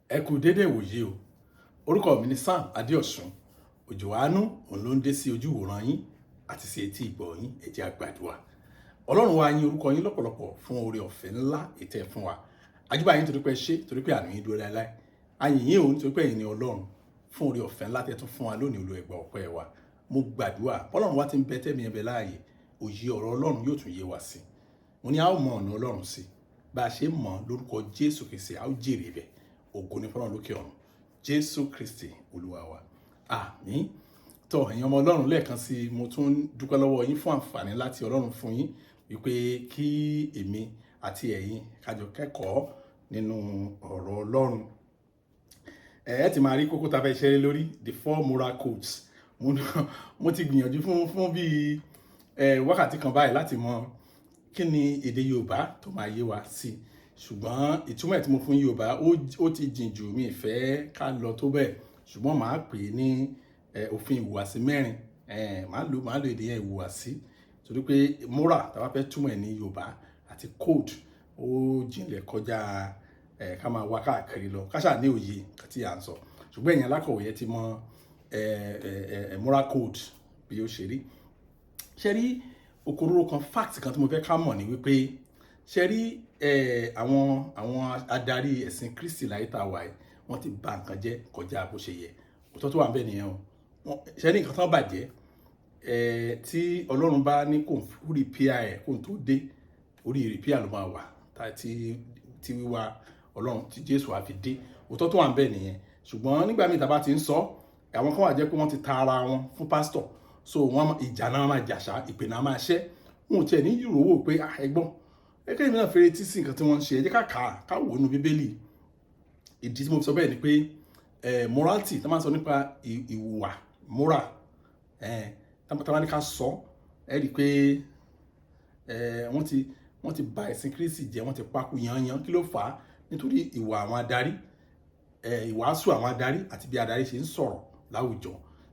Ẹ kú dédé ìwòyí o. Orúkọ mi ni Sam Adéọ̀sùn. Òjò àánú òun ló ń dé sí ojú ìwòran yín àti sí etí ìgbọ́ yín. Ẹ jẹ́ a gbàdúrà. Ọlọ́run wa, yìn orúkọ yín lọ́pọ̀lọpọ̀ fún oore ọ̀fẹ́ ńlá ètò ẹ̀ fún wa. Àjúbà yín torí pé ẹ ṣé, torí pé àánú yín dúró láéláé. A yìn yín o nítorí pé ẹ̀yin ni Ọlọ́run, fún oore ọ̀fẹ́ ńlá tẹ́ tún fún wa lónìí. Olúwa, ẹ gba ọpẹ́ wa. Mo gbàdúrà, Ọlọ́run wa ti ń bẹ tẹ́mi ẹbẹ láàyè, òye ọ̀rọ̀ Ọlọ́run yóò tún yé wa sí. Mo ní a ó mọ ọ̀nà Ọlọ́run sí. Bá a ṣe mọ̀ lórúkọ Jésù Kristi, a ó jèrè ibẹ̀. Ògo ní fọ́lọ́run lókè ọ̀run. Jésù Kristi Olúwa wa. Àmín. Tọ́ ẹ̀yin ọmọ Ọlọ́run, lẹ́ẹ̀kan sí, mo tún dúpẹ́ lọ́wọ́ yín fún àǹfààní láti Ọlọ́run fún yín wípé kí èmi àti ẹ̀yin kájọ kẹ́kọ̀ọ́ nínú ọ̀rọ̀ Ọlọ́run. Ẹ ti máa rí kókó tá a fẹ́ ṣeré lórí, the four moral codes. Mo ti gbìyànjú fún bíi wákàtí kan báyìí láti mọ kí ni èdè Yorùbá tó máa yé wa sí, ṣùgbọ́n ìtumọ̀ tí mo fún Yorùbá, ó ti jìn jù, mi ìfẹ́ ká lọ tó bẹ́ẹ̀, ṣùgbọ́n màá pè é ní òfin ìhùwàsí mẹ́rin. Màá lo èdè yẹn, ìhùwàsí, torí pé moral tá a bá fẹ́ túmọ̀ ẹ̀ ní Yorùbá àti code, ó jinlẹ̀ kọjá ká máa wá káàkiri lọ. Ká ṣáà ní òye tí à ń sọ, ṣùgbọ́n ẹ̀yin alákọ̀wé yẹn ti mọ moral code bí ó ṣe rí. Ṣe rí òkòrò kan, fact kan tí mo fẹ́ ká mọ̀ ní wípé, ṣe rí àwọn adarí ẹ̀sìn Kristi láyé tá a wà yìí, wọ́n ti bà nǹkan jẹ́ kọjá bó ṣe yẹ. Òótọ́ tó wà níbẹ̀ nìyẹn o. Ṣe ní nǹkan tán bàjẹ́, tí Ọlọ́run bá ní kò repair ẹ̀ kó tó dé, orí repair ló máa wà tí wíwá Ọlọ́run, tí Jésù á fi dé. Òótọ́ tó wà níbẹ̀ nìyẹn. Ṣùgbọ́n nígbà míì tá a bá ti ń sọ, àwọn kan wà jẹ́ pé wọ́n ti ta ara wọn fún pásítọ̀, so wọ́n ìjà náà máa jàṣà, ìpè náà máa ṣẹ́. Wọn ò tiẹ̀ ní ìrówó pé ẹgbọ́n ẹgbẹ́ mi náà fèrè tí sí nǹkan tí wọ́n ń ṣe. Ẹ jẹ́ ká kà á, ká wò ó nu Bíbélì. Ìdí tí mo fi sọ bẹ́ẹ̀ ni pé morality tá máa ń sọ nípa ìhùwà, moral, tá bá ní ká sọ, ẹ rí i pé wọ́n ti bà ẹ̀sìn Kristi jẹ́, wọ́n ti pákó yanyan. Kí ló fà á? Nítorí ìwà àwọn adarí, ìwàásù àwọn adarí àti bí adarí ṣe ń sọ̀rọ̀ láwùjọ.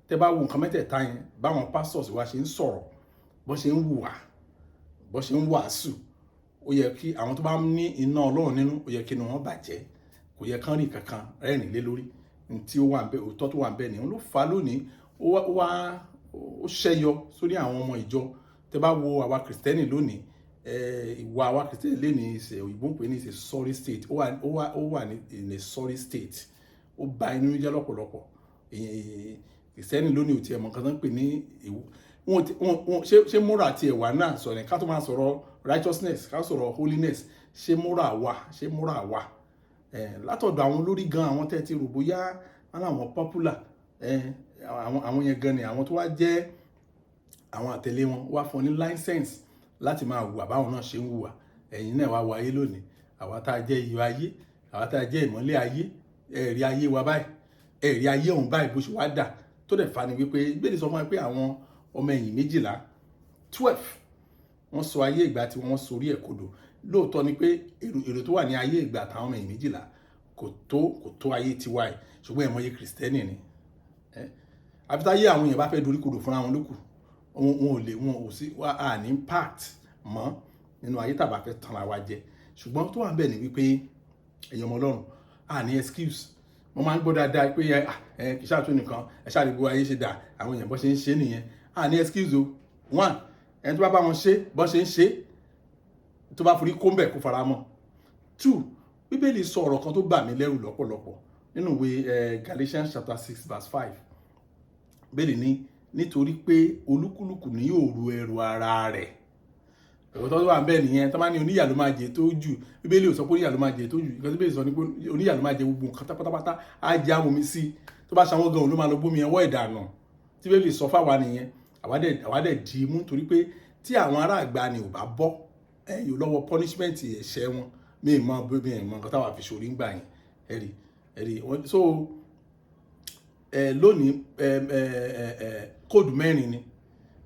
Tẹ́ bá wo nǹkan mẹ́tẹ̀ẹ̀ta yẹn, báwọn pastors wa ṣe ń sọ̀rọ̀, bó ṣe ń hùwà, bó ṣe ń wàásù, ó yẹ kí àwọn tó bá ní iná Ọlọ́run nínú, ó yẹ kí inú wọn bàjẹ́. Kò yẹ kán rí kankan rẹ́rìn lé lórí ní tí ó wà ń bẹ. Òótọ́ tó wà ń bẹ ni òun ló fà á lónìí. Ó wá ó ṣẹ́yọ sórí àwọn ọmọ ìjọ. Tẹ́ bá wo àwa Kìrìsìtẹ́nì lónìí, ìwà àwa Kìrìsìtẹ́nì lónìí, ìṣe òyìnbó ń pè ní ìṣe sorry state. Ó wà ní in a sorry state. Ó bà inú jẹ́ lọ́pọ̀lọpọ̀. Kìrìsìtẹ́nì lónìí ò tiẹ̀ mọ̀ nǹkan tó ń pè ní wọn wọn ṣé moral tiẹ̀ wà náà sọ̀rọ̀, ká tó máa sọ̀rọ̀ righteousness, ká sọ̀rọ̀ holiness. Ṣé moral wà? Ṣé moral wà látọ̀dọ̀ àwọn olórí gan, àwọn tẹ́ ti rò bóyá wọn làwọn popular, àwọn yẹn gan ni àwọn tó wá jẹ́ àwọn àtẹ̀lé wọn wá fún ọ ní license láti máa hùwà báwọn náà ṣe ń hùwà. Ẹ̀yin náà wá wọ ayé lónìí. Àwa tá a jẹ́ iyọ̀ ayé, àwa tá a jẹ́ ìmọ́lẹ̀ ayé, ẹ̀rí ayé wa báyìí, ẹ̀rí ayé ọ̀hún báyìí, bó ṣe wá dà tó dẹ̀ fa ni wípé gbèdé sọ fún wa pé àwọn ọmọ ẹ̀yìn 12, 12, wọ́n sọ ayé ìgbà tí wọ́n sorí ẹ̀ kodò. Lóòótọ́ ni pé èrò tó wà ní ayé ìgbà táwọn ọmọ ẹ̀yìn 12 kò tó ayé tiwa ẹ̀, ṣùgbọ́n ẹ̀mọye Kìrìsìtẹ́nì ni. Àfi táyé àwọn èèyàn bá fẹ́ dorí kodò fúnra wọn lókù, wọn ò lè, wọn ò sí à ní impact mọ́ nínú ayé tàbá fẹ́ tanra wa jẹ. Ṣùgbọ́n tó wà ń bẹ̀ ni wípé, ẹ̀yin ọmọ Ọlọ́run, à ní excuse. Mo máa ń gbọ́ dáadáa pé ẹ kì í ṣàtún nìkan ẹ ṣàdìbò ayé ṣe dà, àwọn èèyàn bọ́ ṣe ń ṣe nìyẹn. À ní excuse o. One, ẹni tó bá bá wọn ṣe bọ́ ṣe ń ṣe, tó bá forí kó ń bẹ̀, kó fara mọ́. Two, Bíbélì sọ ọ̀rọ̀ kan tó bà mí lẹ́rù lọ́pọ̀lọpọ̀ nínú ìwé Galatians chapter 6 verse 5. Bíbélì ní nítorí pé olúkúlùkù ní yóò ru ẹrù ara rẹ̀. Òótọ́ tó wà ń bẹ̀ nìyẹn. Tó máa ní oníyà ló máa jẹ tó jù, Bíbélì ò sọ pé oníyà ló máa jẹ tó jù. Nǹkan tí Bíbélì sọ ni pé oníyà ló máa jẹ gbogbo nǹkan pátápátá. Á jẹ àwọn omi sí, tó bá ṣàwọn gan-an ló máa lọ gbómi ẹwọ́ ìdànù. Tí Bíbélì sọ fáwa nìyẹn. Àwa dẹ̀ di mú, torí pé tí àwọn ará àgbà ni ò bá bọ́ ẹ̀yìn lọ́wọ́ punishment ẹ̀ṣẹ̀ wọn, mi mọ nǹkan táwa fi ṣòrí ń gbà yẹn. Ẹ̀rí ẹ̀rí. So lónìí, ẹ ẹ ẹ code mẹ́rin ni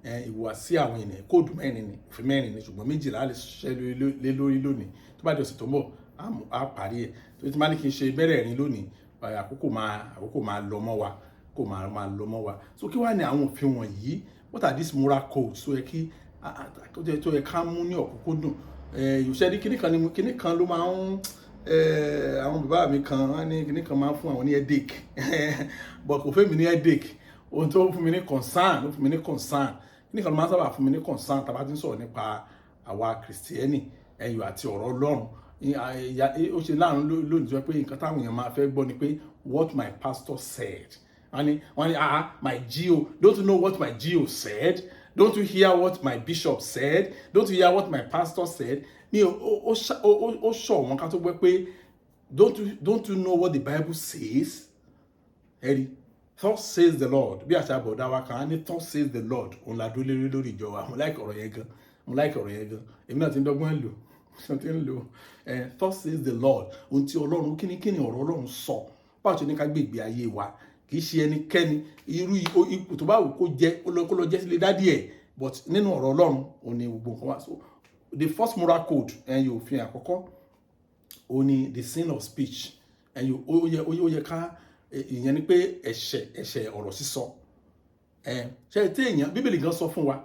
ìhùwàsí àwọn ènìyàn. Code mẹ́rin ni, òfin mẹ́rin ni, ṣùgbọ́n 12 lè ṣiṣẹ́ lé lórí lónìí. Tó bá di ọ̀sẹ̀ tó ń bọ̀, á parí ẹ̀, tó ti máa ní kí n ṣe mẹ́rẹ̀ẹ̀rin lónìí, àkókò máa lọ mọ́ wa, kó máa lọ mọ́ wa. So kí wá ní àwọn òfin wọ̀nyí? What are these moral codes tó yẹ ká mú ní ọ̀kúnkúndùn? Ìṣẹ́ ní kíní kan ni kíní kan ló máa ń Àwọn bàbá mi kan, wọ́n ní kíní kan máa ń fún àwọn ní headache, but kò fẹ́ mi ní headache. Ohun tó fún mi ní concern, ó fún mi ní concern, kíní kan máa ń sábà fún mi ní concern tá a bá ti ń sọ̀rọ̀ nípa àwa Kìrìsìtẹ́nì ẹ̀yọ̀ àti ọ̀rọ̀ Ọlọ́run. Ó ṣe láàánú lónìí tó jẹ́ pé nǹkan táwọn èèyàn máa fẹ́ gbọ́ ni pé what my pastor said. Wọ́n ní, "Ah, my G.O. Don't you know what my G.O. said? Don't you hear what my bishop said? Don't you hear what my pastor said?" Mi ò ó sọ wọn ká tó gbọ́ pé don't you know what the Bible says? Ẹ̀rí, "Thus says the Lord." Bí àṣà bọ̀dá wa kan á ní, "Thus says the Lord." Òun la dúró lérí lórí ìjọ wa. Mo like ọ̀rọ̀ yẹn gan, mo like ọ̀rọ̀ yẹn gan. Èmi náà ti ń dọ́gbọ́n lò, mo ti ń lò ẹ̀. Thus says the Lord, ohun tí Ọlọ́run, kíni ọ̀rọ̀ Ọlọ́run sọ, báwo ṣe ní ká gbé ìgbé ayé wa. Kì í ṣe ẹnikẹ́ni, irú ipò tó bá wù kó jẹ́, kó lọ jẹ́ sílé daddy ẹ̀, but nínú ọ̀rọ̀ Ọlọ́run, òun ni gbogbo nǹkan wà. So the first moral code, ẹ̀yin, òfin àkọ́kọ́, ó ní the sin of speech. Ẹ̀yin, ó yẹ ká ìyẹn ni pé ẹ̀ṣẹ̀ ọ̀rọ̀ sísọ. Ẹ̀ ṣe tí èèyàn, Bíbélì gan sọ fún wa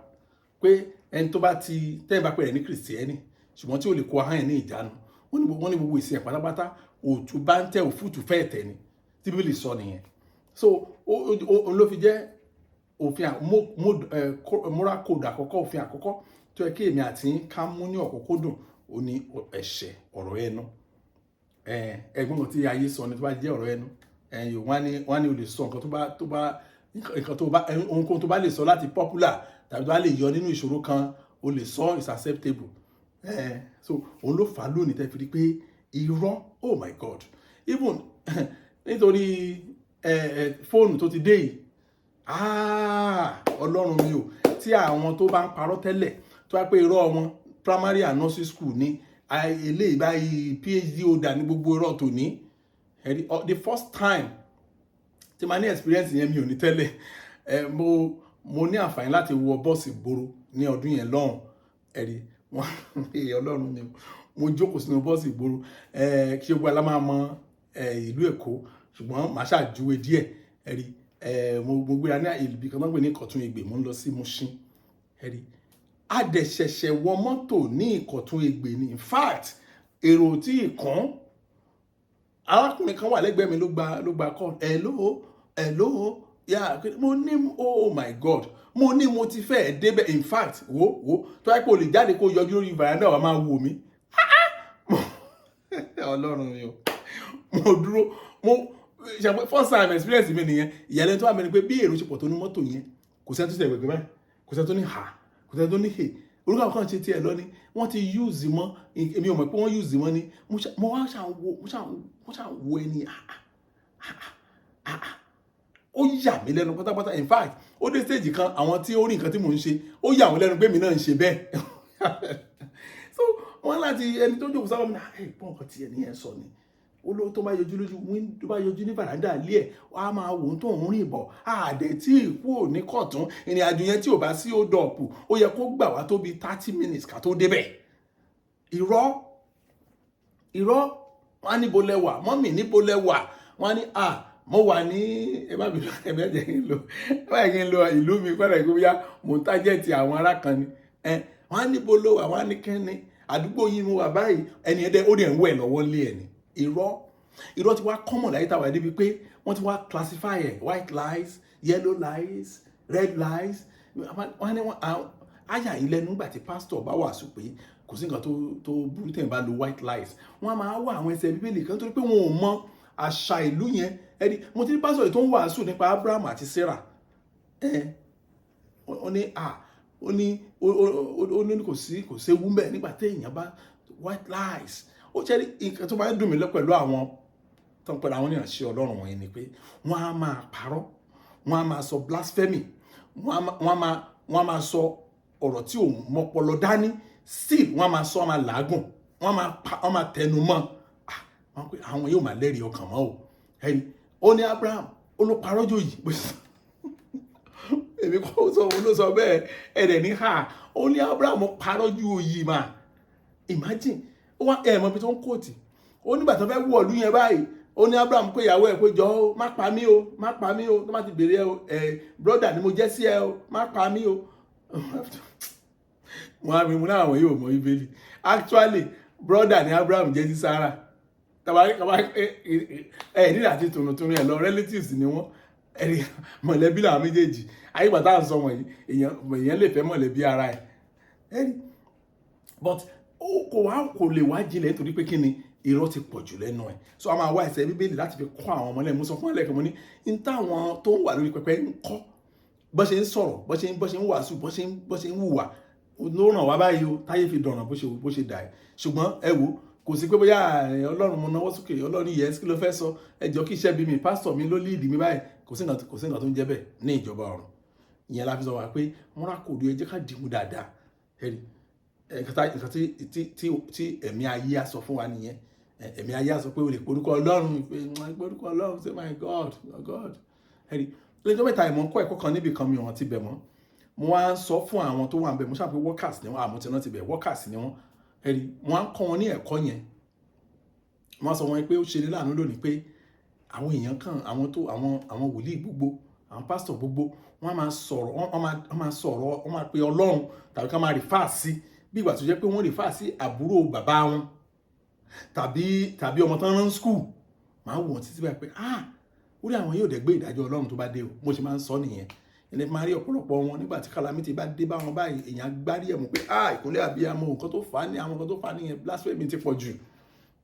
pé ẹni tó bá ti tẹ́yìn bá pè rẹ̀ ní Kìrìsìtẹ́nì, ṣùgbọ́n tí ò lè kó ahọ́n ẹ̀ ní ìjánu, wọ́n ní gbogbo ìsìn ẹ̀ pátápátá, òtún bá ń tẹ òfútù fẹ́ẹ̀ tẹ̀ ni tí Bíbélì sọ nìyẹn. So ó ló fi jẹ́ òfin moral code àkọ́kọ́, òfin àkọ́kọ́ tó yẹ kí èmi àti yín ká mú ní ọ̀kúnkúndùn, ó ní ẹ̀ṣẹ̀ ọ̀rọ̀ ẹnu. Ẹ̀gbọ́n kan tí ayé sọ ni tó bá jẹ́ ọ̀rọ̀ ẹnu, ẹ̀yìn, wọ́n á ní o lè sọ nǹkan tó bá ohunkóhun tó bá lè sọ láti popular tàbí tó bá lè yọ nínú ìṣòro kan, o lè sọ, is acceptable. So òun ló fà á lónìí tẹ́ fi rí pé irọ́, oh my God, even nítorí fóònù tó ti dé yìí, ah, Ọlọ́run mi ò, tí àwọn tó bá ń parọ́ tẹ́lẹ̀, tó wá pé irọ́ wọn primary and nursery school ní, eléyìí báyìí PhD holder ní gbogbo irọ́ tòní. Ẹ̀rí, the first time tí ma ní experience yẹn, mi ò ní tẹ́lẹ̀. Ẹ mo ní àǹfààní láti wọ bọ́ọ̀sì gbòòrò ní ọdún yẹn lọ́hùn. Ẹ̀rí wọn, Ọlọ́run mi, mo jókòó sínú bọ́ọ̀sì ìgboro. Ẹ kí gbogbo alá máa mọ ìlú Èkó, ṣùgbọ́n màá ṣàjúwe díẹ̀. Ẹ̀rí, mo gbéra ní ibi kan tó ń pè ní Ìkọ̀tún Ègbè, mo ń lọ sí Mushin. Ẹ̀rí, a dẹ̀ ṣẹ̀ṣẹ̀ wọ mọ́tò ní Ìkọ̀tún Ègbè ni. In fact, èrò tí ì kàn, arákùnrin kan wà lẹ́gbẹ̀ẹ́ mi ló gba call. "Hello, hello, yeah." Mo ní, "Oh my God." Mo ní mo ti fẹ́ débẹ̀. In fact, wo wo tó yẹ kó lè jáde kó yọjú lórí veranda, wa máa wò mí. Ọlọ́run mi o, mo dúró, mo ṣàpẹ. First time experience mi nìyẹn. Ìyàlẹ́nu tó wà mí ni pé bí èrò ṣe pọ̀ tó ní mọ́tò yẹn, kò sẹ́ni tó ṣe ẹ̀gbẹ̀gbẹ̀ báyìí, kò sẹ́ni tó ní hà, kò sẹ́ni tó ní hè. Orúkọ àwọn kan ṣe tiẹ̀ lọ ni wọ́n ti use mọ́. Èmi ò mọ̀ pé wọ́n use mọ́ ni. Mo wá ṣàn wo ẹni, ó yà mí lẹ́nu pátápátá. In fact, ó dé stage kan, àwọn tí ó rí nǹkan tí mò ń ṣe, ó yà wọ́n lẹ́nu pé mi náà ń ṣe bẹ́ẹ̀. So wọ́n láti ẹni tó jókòó sábà mi náà, ẹ̀ gbọ́n nǹkan tí ẹni yẹn sọ ni, ó ló tó bá yọjú lójú, tó bá yọjú ní veranda ilé ẹ̀, á máa wò ó tó ń rìn bọ̀. Àdẹ tí ìkú ò ní kọ̀tún ìrìn àjò yẹn, tí ò bá sí hold up, ó yẹ kó gbà wá tó bí 30 minutes ká tó débẹ̀. Irọ́, irọ́. Wọ́n á níbo lẹ́wà, mummy, níbo lẹ́wà? Wọ́n á ní, "À, mo wà ní," ẹ má bínú, ẹ má jẹ́ kí n lo, ẹ má jẹ́ kí n lo ìlú mi padà kó bóyá mò ń target àwọn ará kan ni. Ẹ wọ́n á níbo ló wà, wọ́n á ní kẹ́ni àdúgbò yìí mo wà báyìí. Ẹni ẹdẹ ó dẹ̀ ń wẹ̀ lọ́wọ́ lé ẹ̀ ní. Irọ́, irọ́ ti wá common láyé táwa débi pé wọ́n ti wá classify ẹ̀: white lies, yellow lies, red lies. Wọ́n ní wọ́n àyà yìí lẹ́nu nígbà tí pásítọ̀ bá wàásù pé kò sí nǹkan tó burú tẹ̀ ń bá lo white lies. Wọ́n á máa wá àwọn ẹsẹ̀ Bíbélì kan torí pé wọn ò mọ àṣà ìlú yẹn. Ẹni mo ti ní pásítọ̀ yìí tó ń wàásù nípa Abraham àti Sarah, ẹ ó ní à ó ní kò séwu mbẹ nígbà téèyàn bá white lies. Ó ṣe nǹkan tó máa ń dùn mí lọ pẹ̀lú àwọn tó ń pẹ̀lú àwọn ìránṣẹ́ Ọlọ́run wọ̀nyí ni pé wọ́n á máa parọ́, wọ́n á máa sọ blasphemy, wọ́n á máa sọ ọ̀rọ̀ tí ò mọ́pọlọ dání. Still wọ́n á máa sọ, wọ́n á máa làágùn, wọ́n máa tẹnu mọ́. Wọ́n pé àwọn yóò máa lẹ́rìí ọkàn mọ́ o. Ẹni ó ní Abraham ó ló parọ́ jò yìí, èmi kò sọ, òun ló sọ bẹ́ẹ̀. Ẹ̀rẹ̀ ní ha, ó ní Abraham parọ́ ju òyì mà. Imagine, ó wá ẹ̀ mọ̀ ibi tó ń quote. Ó nígbà tó fẹ́ wọ̀lú yẹn báyìí, ó ní Abraham pé ìyàwó ẹ̀ pé, "Jọ o, má pa mí o, má pa mí o. Tó má ti bèrè ẹ o, ẹ brother ni mo jẹ́ sí ẹ o, má pa mí o." Wọn á mi mú náà, àwọn yóò mọ Bíbélì. Actually, brother ni Abraham jẹ́ sí Sarah. Tàbí ẹ nílò àti tùnùtùnú ẹ lọ, relatives ni wọ́n, ẹni mọ̀lẹ́bí làwọn méjèèjì. Ayé ìgbà tá à ń sọ wọ̀nyí, èèyàn lè fẹ́ mọ̀lẹ́bí ara ẹ̀ ẹni, but ó kò wá, kò lè wá jinlẹ̀, nítorí pé kí ni? Irọ́ ti pọ̀ jù lẹ́nu ẹ̀. So a máa wá ẹsẹ̀ Bíbélì láti fi kọ́ àwọn ọmọlẹ́yìn. Mo sọ fún ẹlẹ́kọ̀ọ́, mo ní n táwọn tó ń wà lórí pẹpẹ ń kọ́, bó ṣe ń sọ̀rọ̀, bó ṣe ń wàásù, bó ṣe ń hùwà ló ràn wá báyìí o, táyé fi dọ̀nà bó ṣe dà ẹ́. Ṣùgbọ́n ẹ wo, kò sí pé bóyá Ọlọ́run, mo náwó sókè, Ọlọ́run, yẹ kí ló fẹ́ sọ? Ẹ jọ, kí iṣẹ́ bí mi, pásítọ̀ mi ló lead mi báyìí. Kò sí nǹkan tó ń jẹ́ bẹ́ẹ̀ ní ìjọba ọ̀run. Ìyẹn la fi sọ wá pé moral code, ẹ jẹ́ ká dìmú dáadáa. Ẹ̀rí nǹkan tí ẹ̀mí ayé á sọ fún wa nìyẹn. Ẹ̀mí ayé á sọ pé o lè porúkọ Ọlọ́run, pé porúkọ Ọlọ́run, say my God, my God. Ẹ̀rí lẹ́jọ́ mẹ́ta, ìmọ̀ ń kọ́ ẹ̀kọ́ kan níbì kan, mi ò rántí bẹ̀ mọ́. Mo wá ń sọ fún àwọn tó wà ń bẹ̀, mo ṣàpè workers ni wọ́n, àmọ́ tí wọ́n ti bẹ̀, workers ni wọ́n. Ẹ̀rí wọ́n á kọ́ wọn ní ẹ̀kọ́ yẹn. Wọ́n sọ wọn pé ó ṣe ní láàánú lónìí pé àwọn èèyàn kan, àwọn tó àwọn wòlíì gbogbo, àwọn pásítọ̀ gbogbo, wọ́n máa sọ̀rọ̀, wọ́n máa pe Ọlọ́run tàbí ká máa refer sí bí ìgbà tó jẹ́ pé wọ́n refer sí àbúrò bàbá wọn tàbí ọmọ tán rán school. Máa wò wọ́n títí báyìí pé, ah, orí àwọn yóò dẹ̀ gbé ìdájọ́ Ọlọ́run tó bá dé o. Mo ṣe máa ń sọ nìyẹn. Ẹni máa rí ọ̀pọ̀lọpọ̀ wọn nígbà tí calamity bá dé bá wọn báyìí, èèyàn gbárí ẹ̀mú pé, ah, ìkúnlẹ̀ àbíyamọ. Nǹkan tó fà á ní, àwọn nǹkan tó fà á nìyẹn. Blasphemy ti pọ̀ jù,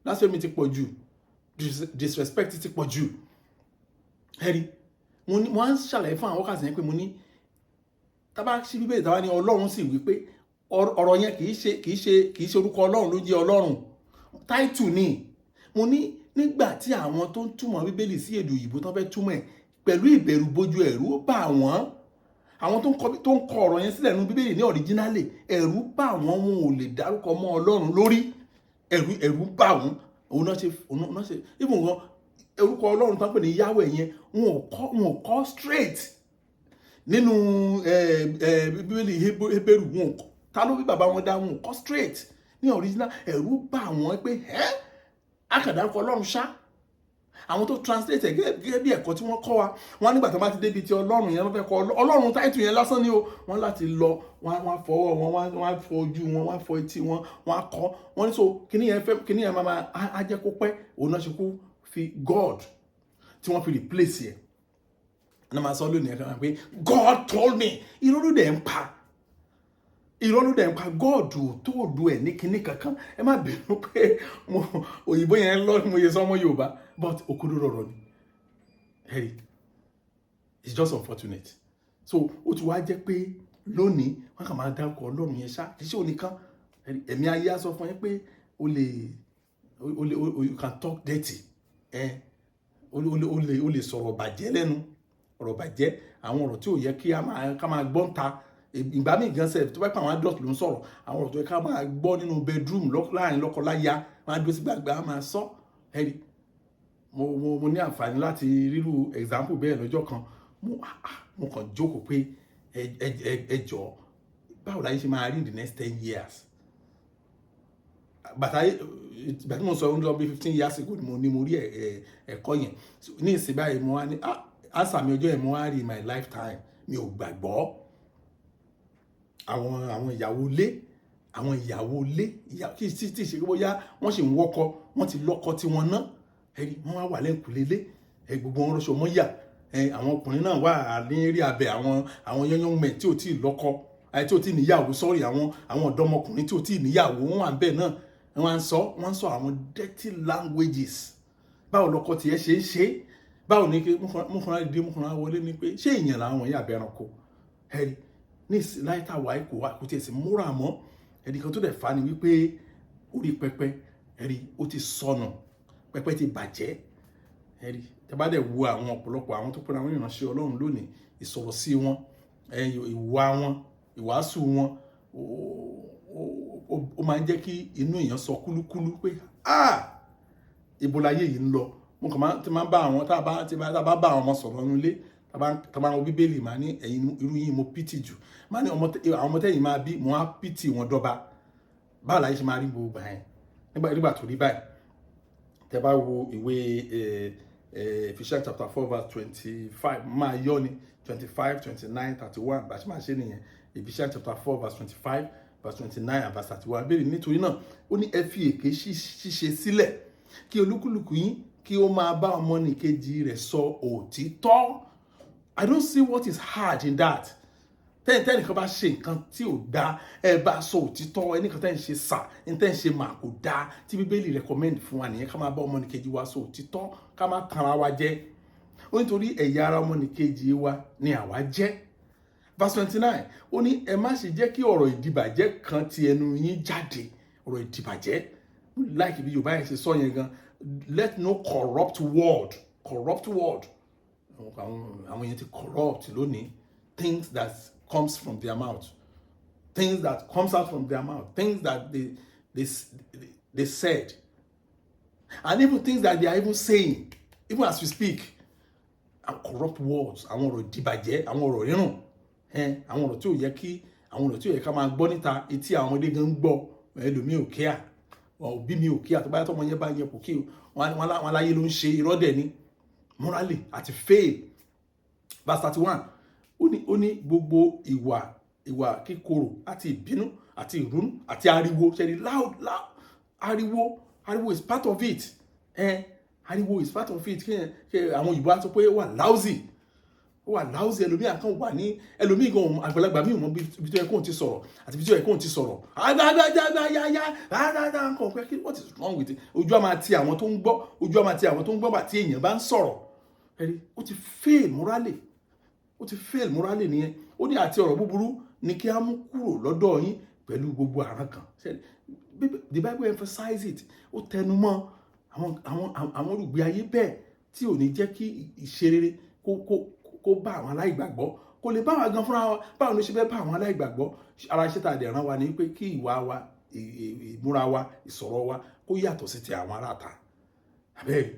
blasphemy ti pọ̀ jù, disrespect ti pọ̀ jù. Ẹ̀rí mo ní, mo á ń ṣàlàyé fún àwọn wákàtí yẹn pé mo ní tábà sí Bíbélì, tábà ní Ọlọ́run sì wí pé, ọ̀rọ̀ yẹn kì í ṣe orúkọ Ọlọ́run ló jẹ́ Ọlọ́run, táìtù ni. Mo ní nígbà tí àwọn tó ń túmọ̀ Bíbélì sí èdè òyìnbó tó fẹ́ túmọ̀ ẹ̀ pẹ̀lú ìbẹ̀rù bojú, ẹ̀rù ó bà wọ́n. Àwọn tó ń kọ ọ̀rọ̀ yẹn sílẹ̀ nínú Bíbélì ní original, ẹ̀rù bà wọ́n, wọn ò lè dárúkọ mọ́ Ọlọ́run lórí. Ẹ̀rù bà wọ́n. Òun náà ṣe even gan orúkọ Ọlọ́run tó ń pè ní Yahweh yẹn, wọn ò kọ straight nínú Bíbélì Hébérù. Wọn ò kọ, ta ló bí bàbá wọn dá, wọn ò kọ straight ní original. Ẹ̀rù bà wọ́n pé ẹ́ akàdárúkọ Ọlọ́run ṣá. Àwọn tó translate ẹ̀ gẹ́gẹ́ bí ẹ̀kọ́ tí wọ́n kọ́ wa, wọ́n nígbà tó bá ti débi ti Ọlọ́run yẹn, wọ́n fẹ́ kọ Ọlọ́run táìtù yẹn lásán ni o, wọ́n láti lọ, wọ́n á fọwọ́ wọn, wọ́n á fọ ojú wọn, wọ́n á fọ etí wọn, wọ́n á kọ́ wọ́n ní. So kíní yẹn fẹ́, kíní yẹn máa á jẹ́ kó pẹ́. Òun náà ṣe kú fi God tí wọ́n fi replace yẹn ní máa sọ lónìí ẹ̀ka pé God told me. Irọ́ ló dẹ̀ ń pa, irọ́ ló dẹ̀ ń pa. God ò tó òdu ẹ̀ ní kinní kankan. Ẹ má bínú pé mo òyìnbó yẹn lọ, mo yẹ sọmọ Yorùbá, but òkodoro ọ̀rọ̀ ni. Ẹ̀rí, it's just unfortunate. So ó ti wá jẹ́ pé lónìí, wọ́n kàn máa dárúkọ Ọlọ́run yẹn ṣá, kì í ṣe òníkan. Ẹ̀mí ayé á sọ fún yín pé o lè you can talk dirty. Ẹ o lè sọ̀rọ̀ bàjẹ́ lẹ́nu, ọ̀rọ̀ bàjẹ́, àwọn ọ̀rọ̀ tí ò yẹ kí a máa ká máa gbọ́ ń ta. Ìgbà míì gan sef, tó bá pẹ́ àwọn adult ló ń sọ̀rọ̀, àwọn ọ̀rọ̀ tó yẹ ká máa gbọ́ nínú bedroom láàrin lọ́kọ-láya, wọ́n á dúró sí gbàgbà, á máa sọ. Ẹ̀rí mo ní àǹfààní láti rírú example bẹ́ẹ̀ lọ́jọ́ kan. Mo kàn jókòó pé ẹ jọ̀ọ́, báwo láyé ṣe máa rí in the next 10 years? Bàtà ìgbà tí mo sọ ń lọ bí 15 years ago ni mo ní mo rí ẹ̀kọ́ yẹn. Ní ìsìn báyìí, mo wá ní answer mi ọjọ́ yẹn, mo wá rí in my lifetime, mi ò gbàgbọ́. Àwọn ìyàwó ilé, àwọn ìyàwó ilé, kí tí ṣe bóyá wọ́n sì ń wọ́kọ, wọ́n ti lọ́kọ tí wọ́n ná. Ẹ̀rí wọ́n wá wà lẹ́kùnlé ilé, ẹ gbogbo wọn rọṣọ mọ́yà. Ẹ àwọn ọkùnrin náà wà ní eré abẹ, àwọn young men tí ò tí ì lọ́kọ, tí ò tí ì níyàwó, sorry, àwọn ọ̀dọ́mọkùnrin tí ò tí ì níyàwó, wọ́n wà bẹ́ẹ̀ náà. Wọ́n ń sọ àwọn dirty languages. Báwo lọkọ tiẹ̀ ṣe ń ṣe? Báwo ni kí mú fúnra dé, mú fúnra wọlé ni pé ṣé èèyàn làwọn yà bẹ ẹranko? Ẹ̀rí ní láìta wà kò wá, kò tiẹ̀ sí múra mọ́. Ẹ̀rí kan tó dẹ̀ fa ni wípé orí pẹpẹ, ẹ̀rí ó ti sọnù, pẹpẹ ti bàjẹ́. Ẹ̀rí tẹ́ bá dẹ̀ wo àwọn ọ̀pọ̀lọpọ̀ àwọn tó pẹ́ra àwọn ìránṣẹ́ Ọlọ́run lónìí, ìsọ̀rọ̀ sí wọn, ìwà wọn, ìwàásù wọn, ó máa ń jẹ́ kí inú èèyàn sọ kúlúkúlú pé, ah, ibo láyé yìí ń lọ? Mo kàn máa ti máa ń bá àwọn tá a bá ti bá tá a bá bá àwọn ọmọ sọ̀rọ̀ nínú ilé, tá a bá ń wo Bíbélì, máa ní ẹ̀yin irú yín mo pity jù. Máa ní àwọn ọmọ tẹ́yìn máa bí, mo á pity wọn dọ́ba. Báwo láyé ṣe máa rí gbogbo yẹn nígbà tó rí báyìí? Tẹ́ bá wo ìwé Ephesians chapter 4 verse 25, máa yọ ni 25, 29, 31, bá a ṣe máa ṣe nìyẹn. Ephesians chapter 4 verse 25, verse 29 and verse 31. Béèrè nítorí náà, ó ní ẹ fi èké ṣíṣe sílẹ̀. Kí olúkúlùkù yín kí ó máa bá ọmọnìkejì rẹ̀ sọ òtítọ́. I don't see what is hard in that. Tẹ́nìkan bá ṣe nǹkan tí ò dáa, ẹ bá sọ òtítọ́. Ẹnìkan tẹ́ ń ṣe sà, ẹni tẹ́ ń ṣe mà kò dáa. Tí Bíbélì recommend fún wa nìyẹn, ká máa bá ọmọnìkejì wa sọ òtítọ́, ká má tanra wa jẹ. Ó nítorí ẹ̀yà ara ọmọnìkejì wa ni àwa jẹ́. Verse 29, ó ní, "Ẹ má ṣe jẹ́ kí ọ̀rọ̀ ìdìbàjẹ́ kan ti ẹnu yín jáde." Ọ̀rọ̀ ìdìbàjẹ́, like bí Yorùbá yẹn ṣe sọ yẹn gan, let no corrupt word, corrupt word. Àwọn yẹn ti corrupt lónìí. Things that comes from their mouth, things that comes out from their mouth, things that they said, and even things that they are even saying even as we speak are corrupt words. Àwọn ọ̀rọ̀ ìdìbàjẹ́, àwọn ọ̀rọ̀ rírùn, àwọn ọ̀rọ̀ tí ò yẹ kí, àwọn ọ̀rọ̀ tí ò yẹ ká máa gbọ́ níta. Etí àwọn ọmọdé gan ń gbọ́. Ẹlòmíì ò kíá, òbí mi ò kíá. Tó bá yàtọ̀, ọmọ yẹn bá yẹ kò kí wọn láyé ló ń ṣe. Irọ́ dẹ̀ ni, morally àti fail. Verse 31, ó ní gbogbo ìwà kíkorò àti ìbínú àti ìrúnú àti ariwo. Ṣe ni loud loud ariwo. Ariwo is part of it. Ariwo is part of it. Kí àwọn òyìnbó á sọ pé ó wà lousy, ó wà lousy. Ẹlòmíì kan wà ní, ẹlòmíì gan, àgbàlagbà míì mọ ibi tó yẹ kóun ti sọ̀rọ̀ àti ibi tó yẹ kóun ti sọ̀rọ̀. Agbágbágbáyáyá rárá nǹkan pé, what is wrong with it? Ojú á máa ti àwọn tó ń gbọ́, ojú á máa ti àwọn tó ń gbọ́ bá tí èèyàn bá ń sọ̀rọ̀. Ẹ̀rí, ó ti fail morally, ó ti fail morally nìyẹn. Ó ní àti ọ̀rọ̀ búburú ni kí á mú kúrò lọ́dọ̀ yín pẹ̀lú gbogbo àrùn kan. The Bible emphasize it. Ó tẹnu mọ́ àwọn olùgbé ayé bẹ́ẹ̀ tí ò ní jẹ́ kí ìṣerere kó bá àwọn aláìgbàgbọ́, kò lè bá wa gan fúnra wa. Báwo ló ṣe fẹ́ bá àwọn aláìgbàgbọ́? Ara iṣẹ́ tá a dẹ̀ rán wa ni pé kí ìwà wa, ìmúra wa, ìsọ̀rọ̀ wa kó yàtọ̀ sí ti àwọn aráàta. Àbẹ́rẹ́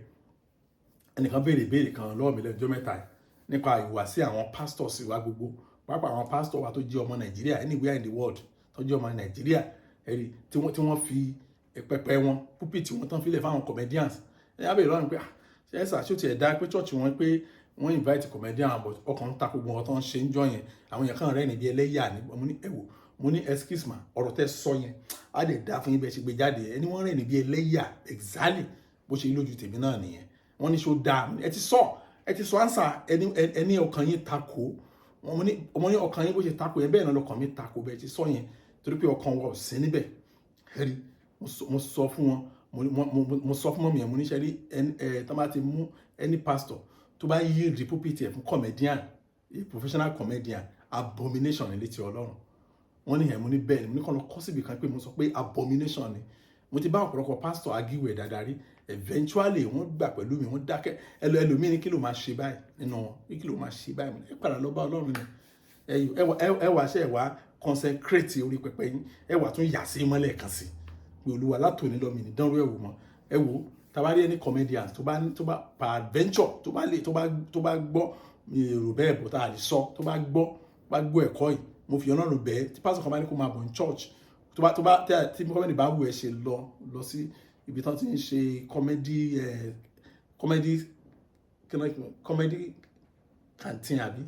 ẹnìkan béèrè ìbéèrè kan lọ́wọ́ mi lẹ́jọ́ mẹ́ta yìí nípa ìhùwàsí àwọn pastors wa gbogbo, pàápàá àwọn pastor wa tó jẹ́ ọmọ Nàìjíríà, anywhere in the world tó jẹ́ ọmọ Nàìjíríà. Ẹ̀rí tí wọ́n fi pẹpẹ wọn, pulpit wọn tán fílẹ̀ fáwọn comedians. Ẹ̀ á béèrè lọ́rùn pé, "Ah, ṣe ẹ sà, ṣó tiẹ̀ dá pé church wọn pé wọ́n invite comedian, but ọkàn ń takò gbogbo wọn tó ń ṣe ń jọ yẹn, àwọn èèyàn kan rẹ́ níbi ẹlẹ́yà ni?" Mo ní, "Ẹ wò," mo ní, "excuse ma, ọ̀rọ̀ tẹ́ sọ yẹn á lè dá fún yín bẹ́ẹ̀ ṣe gbé jáde. Ẹni wọ́n rẹ́ níbi ẹlẹ́yà, exactly bó ṣe lójú tèmi náà nìyẹn." Wọ́n ní, "Ṣó dáa?" Ẹ ti sọ answer. Ẹni ọkàn yín takò. Mo ní ọkàn yín bó ṣe takò yẹn, bẹ́ẹ̀ náà lọkàn mi takò bẹ́ẹ̀ ti sọ yẹn, torí pé ọkàn wa ò sí níbẹ̀. Ẹ̀rí, mo sọ fún wọn, mo sọ fún mummy yẹn, mo ní, "Ṣe rí ẹ, tó bá ti mú any pastor tó bá yí the pulpit ẹ̀ fún comedian, a professional comedian, abomination ní létí Ọlọ́run." Wọ́n ní ẹ̀. Mo ní bẹ́ẹ̀ ni. Mo ní kàn lọ kọ́ síbi kan pé mo sọ pé abomination ni. Mo ti bá ọ̀pọ̀lọpọ̀ pastor argue ẹ̀ dáadáa rí. Eventually wọ́n gbà pẹ̀lú mi, wọ́n dákẹ́. Ẹlòmíì ní, "Kí ló máa ṣe báyìí?" Nínú wọn ní, "Kí ló máa ṣe báyìí?" Ẹ padà lọ bá Ọlọ́run ni. Ẹ wà ṣe, ẹ wà consecrate orí pẹpẹ yín, ẹ wà tún yà sí mọ́lẹ̀ kan sí pé, "Olúwa, látòní lọ, mi ní dánrú ẹ̀ wò mọ́." Ẹ wò, tabari ẹni comedians tó bá per adventure tó bá lè tó bá gbọ́ èrò bẹ́ẹ̀ bọ̀ tá a lè sọ, tó bá gbọ́ ẹ̀kọ́ yìí, mo fi Ọlọ́run bẹ́ẹ̀. Tí pásítọ̀ kan bá ní kó máa bọ̀ ní church, tó bá tí comedy bá wù ẹ́ ṣe, lọ sí ibi tán ti ń ṣe comedy canteen, àbí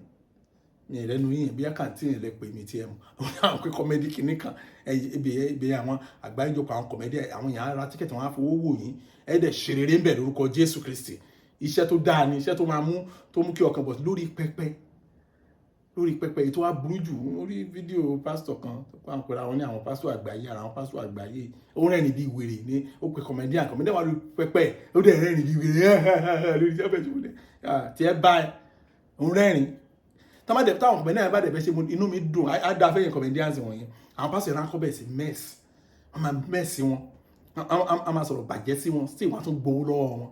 mi ìrẹ́nu yìnyín bí canteen lẹ pè mí tí ẹ mọ̀ àwọn pé comedy kìíní kan, ibi àwọn àgbáríjọpọ̀ àwọn comedy. Àwọn èèyàn á ra ticket, wọn á fowó wò yín. Ẹ dẹ̀ ṣe rere ń bẹ̀ lórúkọ Jésù Kristi. Iṣẹ́ tó dáa ni iṣẹ́ tó máa mú, tó mú kí ọkàn bọ̀ lórí pẹpẹ, lórí pẹpẹ. Èyí tó wá burú jù, orí fídíò pásítọ̀ kan tó pa ń pera wọn ní àwọn pásítọ̀ àgbáyé, ara àwọn pásítọ̀ àgbáyé, ó rẹ́rìn bí wèrè ní. Ó pe comedian, comedian wà lórí pẹpẹ, ó dẹ̀ rẹ́rìn bí wèrè lórí iṣẹ́ bẹ́ẹ̀. Tó tí ẹ bá ẹ ń rẹ́rìn tọ́mọdé táwọn comedian bá dẹ̀ fẹ́ ṣe, inú mi dùn, á dá fẹ́yìn comedians wọ̀nyẹn. Àwọn pásítọ̀ yẹn á kọ́ bẹ̀ sí mess, wọ́n máa mess wọn, wọ́n máa sọ̀rọ̀ bàjẹ́ sí wọn, sí wọ́n á tún gbowó lọ́wọ́ wọn.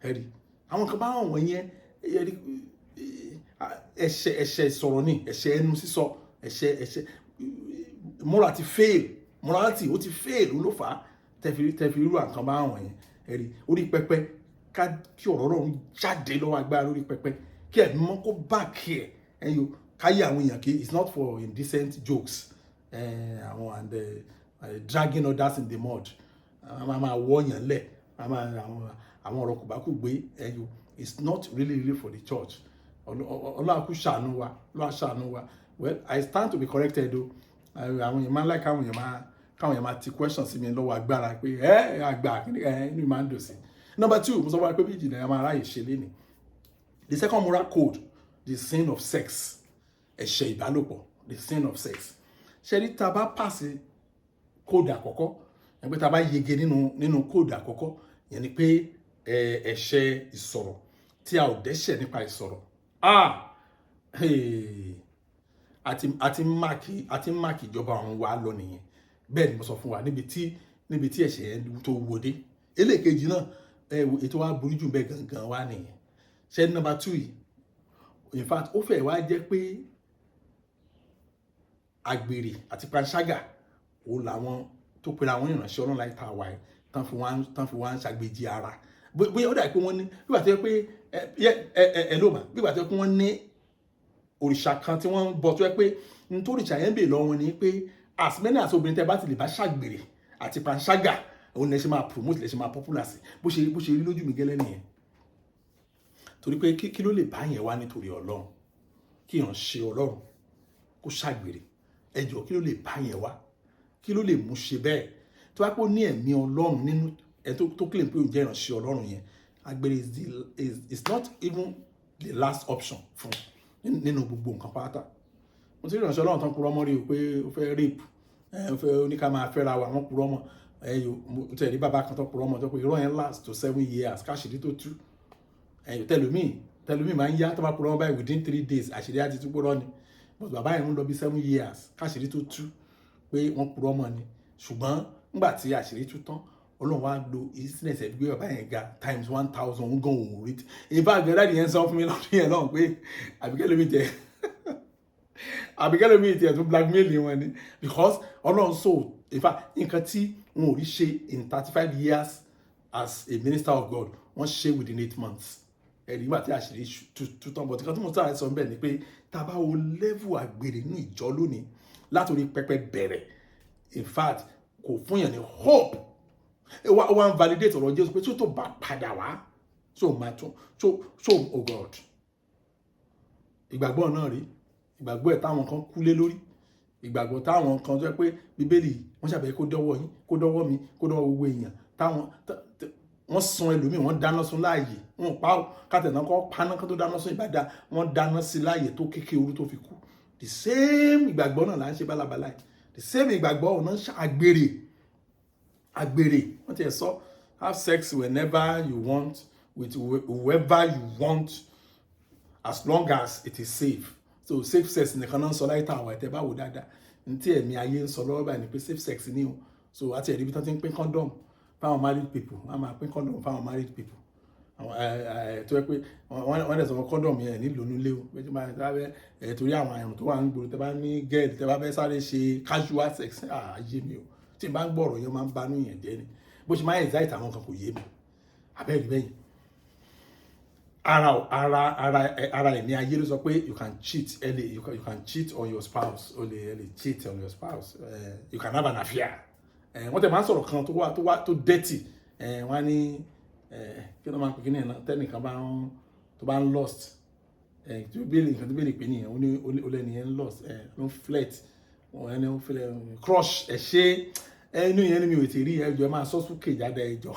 Ẹ̀rí àwọn kan báwọn wọ̀nyẹn, ẹ̀rí, ẹ̀ṣẹ̀ ìsọ̀rọ̀ ni, ẹ̀ṣẹ̀ ẹnu sísọ, ẹ̀ṣẹ̀ moral ti fail, morality ó ti fail ló fà á tẹ̀fì rírú àkàn báwọn yẹn. Ẹ̀rí, orí pẹpẹ, ká kí ọ̀rọ̀ Ọlọ́run jáde lọ́wọ́ agbára lórí pẹpẹ, kí ẹ̀mí mọ́ kó bá kí ẹ̀ ẹ̀yọ káyé àwọn èèyàn kí. It's not for indecent jokes àwọn and dragging others in the mud. Àwọn máa wọ́ọ̀yàn lẹ̀, àwọn ọ̀rọ̀ kòbákùgbé ẹ̀yọ. It's not really really for the church. Ọlọ́run kú ṣàánú wa, Ọlọ́run ṣàánú wa. Well, I stand to be corrected o. Àwọn èèyàn máa ń like káwọn èèyàn máa ti question sí mi lọ́wọ́ agbára pé ẹ àgbà ẹ, inú mi máa ń dùn sí. Number two, mo sọ fún wa pé méjì náà máa ráyè ṣe lénìí. The second moral code, the sin of sex, ẹ̀ṣẹ̀ ìbálòpọ̀, the sin of sex. Ṣe ní tá a bá pass code àkọ́kọ́, yẹn pé tá a bá yege nínú code àkọ́kọ́ yẹn, ni pé ẹ̀ṣẹ̀ ìsọ̀rọ̀, tí a ò dẹ́ṣẹ̀ nípa ìsọ̀rọ̀, ah, àti mark ìjọba ọ̀run wa lọ nìyẹn. Bẹ́ẹ̀ ni mo sọ fún wa, níbi tí ẹ̀ṣẹ̀ yẹn tó wó dé. Eléèkejì náà, ètò wa burú jù bẹ́ẹ̀ gangan wá nìyẹn. Ṣé number two yìí, in fact, ó fẹ́ wá jẹ́ pé àgbèrè àti panṣágà, òun làwọn tó pera àwọn ìránṣẹ́ Ọlọ́run láì tá a wà ẹ́ tán fi wá ń ṣàgbéjì ara. Bóyá ó dà pé wọ́n ní bí wàá tó yẹ pé ẹ ẹ ẹ ló mà bí wàá tó yẹ pé wọ́n ní òrìṣà kan tí wọ́n ń bọ, tó yẹ pé nítorí òrìṣà yẹn ń bè lọ́wọ́ wọn ni pé as many as obìnrin tẹ́ bá ti lè bá ṣàgbèrè àti panṣágà, òun lè ṣe máa promote, lè ṣe máa popular sí. Bó ṣe rí lójú mi gẹ́lẹ́ nìyẹn. Torí pé kí ló lè bá yẹn wá nítorí Ọlọ́run? Kí yàn ṣe Ọlọ́run kó ṣàgbèrè, ẹjọ́, kí ló lè bá yẹn wá? Kí ló lè mú ṣe bẹ́ẹ̀? Tó bá pọ̀ ní ẹ̀mí Ọlọ́run nínú ẹ tó claim pé òun jẹ́ ìránṣẹ́ Ọlọ́run yẹn, àgbèrè is not even the last option fún nínú gbogbo nǹkan pátá. Mo ti rí ìránṣẹ́ Ọlọ́run tán purọ́ mọ́ rí o pé ó fẹ́ rape ẹ, ó fẹ́ oníká máa fẹ́ra wa. Wọ́n purọ́ mọ́ ẹ yò. Mo tẹ̀lé bàbá kan tó purọ́ mọ́, tó pé irọ́ yẹn last to 7 years káṣírí tó tú. Ẹ yò, tẹlómi máa ń yá tó bá purọ́ mọ́ báyìí, within 3 days àṣírí á ti tú purọ́ ni. But bàbá yẹn ń lọ bí 7 years káṣírí tó tú pé wọ́n purọ́ mọ́ ni. Ṣùgbọ́n nígbà tí àṣírí tú tán, Ọlọ́run wá lo business ẹ̀ gbé bàbá yẹn ga times 1,000. Ń gan òun rí. In fact, daddy yẹn sọ fún mi lọ́dún yẹn náà pé àbíkẹ́ lómi tẹ tún blackmail wọn ni, because Ọlọ́run so, in fact, nǹkan tí wọn ò rí ṣe in 35 years as a minister of God, wọ́n ṣe within 8 months. Ẹ̀rí nígbà tí àṣírí tú tán. But nǹkan tí mo sáré sọ bẹ́ẹ̀ ni pé tá a bá wo level àgbèrè nínú ìjọ lónìí, látòrí pẹpẹ bẹ̀rẹ̀, in fact, kò fún yàn ní hope. Ó wá ń validate ọ̀rọ̀ Jésù pé tí ó tó bá padà wá, tó máa tún tó. Oh God, ìgbàgbọ́ náà rí ìgbàgbọ́ ẹ̀ táwọn kan kú lé lórí, ìgbàgbọ́ táwọn kan tó yẹ pé Bíbélì wọ́n ṣàbẹ̀yẹ kó dọ́wọ́ yín, kó dọ́wọ́ mi, kó dọ́wọ́ gbogbo èèyàn, táwọn wọ́n sun ẹlòmíì, wọ́n dáná sun láàyè. Wọn pa ó kátẹ̀ náà kọ́ paná kó tó dáná sun ìbàdà, wọ́n dáná sí láàyè tó kékeré orú tó fi kú. The same ìgbàgbọ́ náà là ń ṣe bálabàlá yìí. The same ìgbàgbọ́ ọ̀nà àgbèrè. Àgbèrè, wọ́n ti ẹ̀ sọ, have sex whenever you want with whoever you want, as long as it is safe. So safe sex nìkan náà ń sọ láyé táwọn ẹ̀tẹ́ bá wò dáadáa. Ní tí ẹ̀mí ayé ń sọ lọ́wọ́ báyìí ni pé safe sex ni o. So àti ẹ̀rí bí wọ́n ti ń pín condom fáwọn married people, wọ́n á máa pín condom fáwọn married people, àwọn ẹ ẹ tó yẹ pé wọ́n dẹ̀ sọ fún condom yẹn nílò nílé o, pé tí wọ́n bá fẹ́ ẹ torí àwọn àrùn tó wà ń gbòòrò, tẹ́ bá ní girl, tẹ́ bá fẹ́ sáré ṣe casual sex. Ayé mi o, tí n bá ń gbọ́ ọ̀rọ̀ yẹn, máa ń banú yẹn jẹ́ ni. Bó ṣe máa ń excite àwọn kan, kò yé mi. Abẹ́rẹ́ bẹ́yìn, ara ẹ̀mí ayé ló sọ pé you can cheat early, you can cheat on your spouse, o lè ẹ lè cheat on your spouse, you can have an affair. Wọ́n tẹ̀ máa ń sọ̀rọ̀ kan tó wà tó dirty. Wọ́n á ní kí ló máa ń pè kí ní ẹ̀ náà, tẹ́nìkan bá ń tó bá ń lost, tí ó béèrè nǹkan tó béèrè pé nìyẹn, ó ní ó lẹ́nu yẹn ń lost, ló ń flirt, wọ́n ẹni ó ń flirt, crush ẹ̀ ṣe ẹnu yẹn ni mi ò tí rí. Ẹjọ́, ẹ máa sọ sókè jáde, ẹjọ́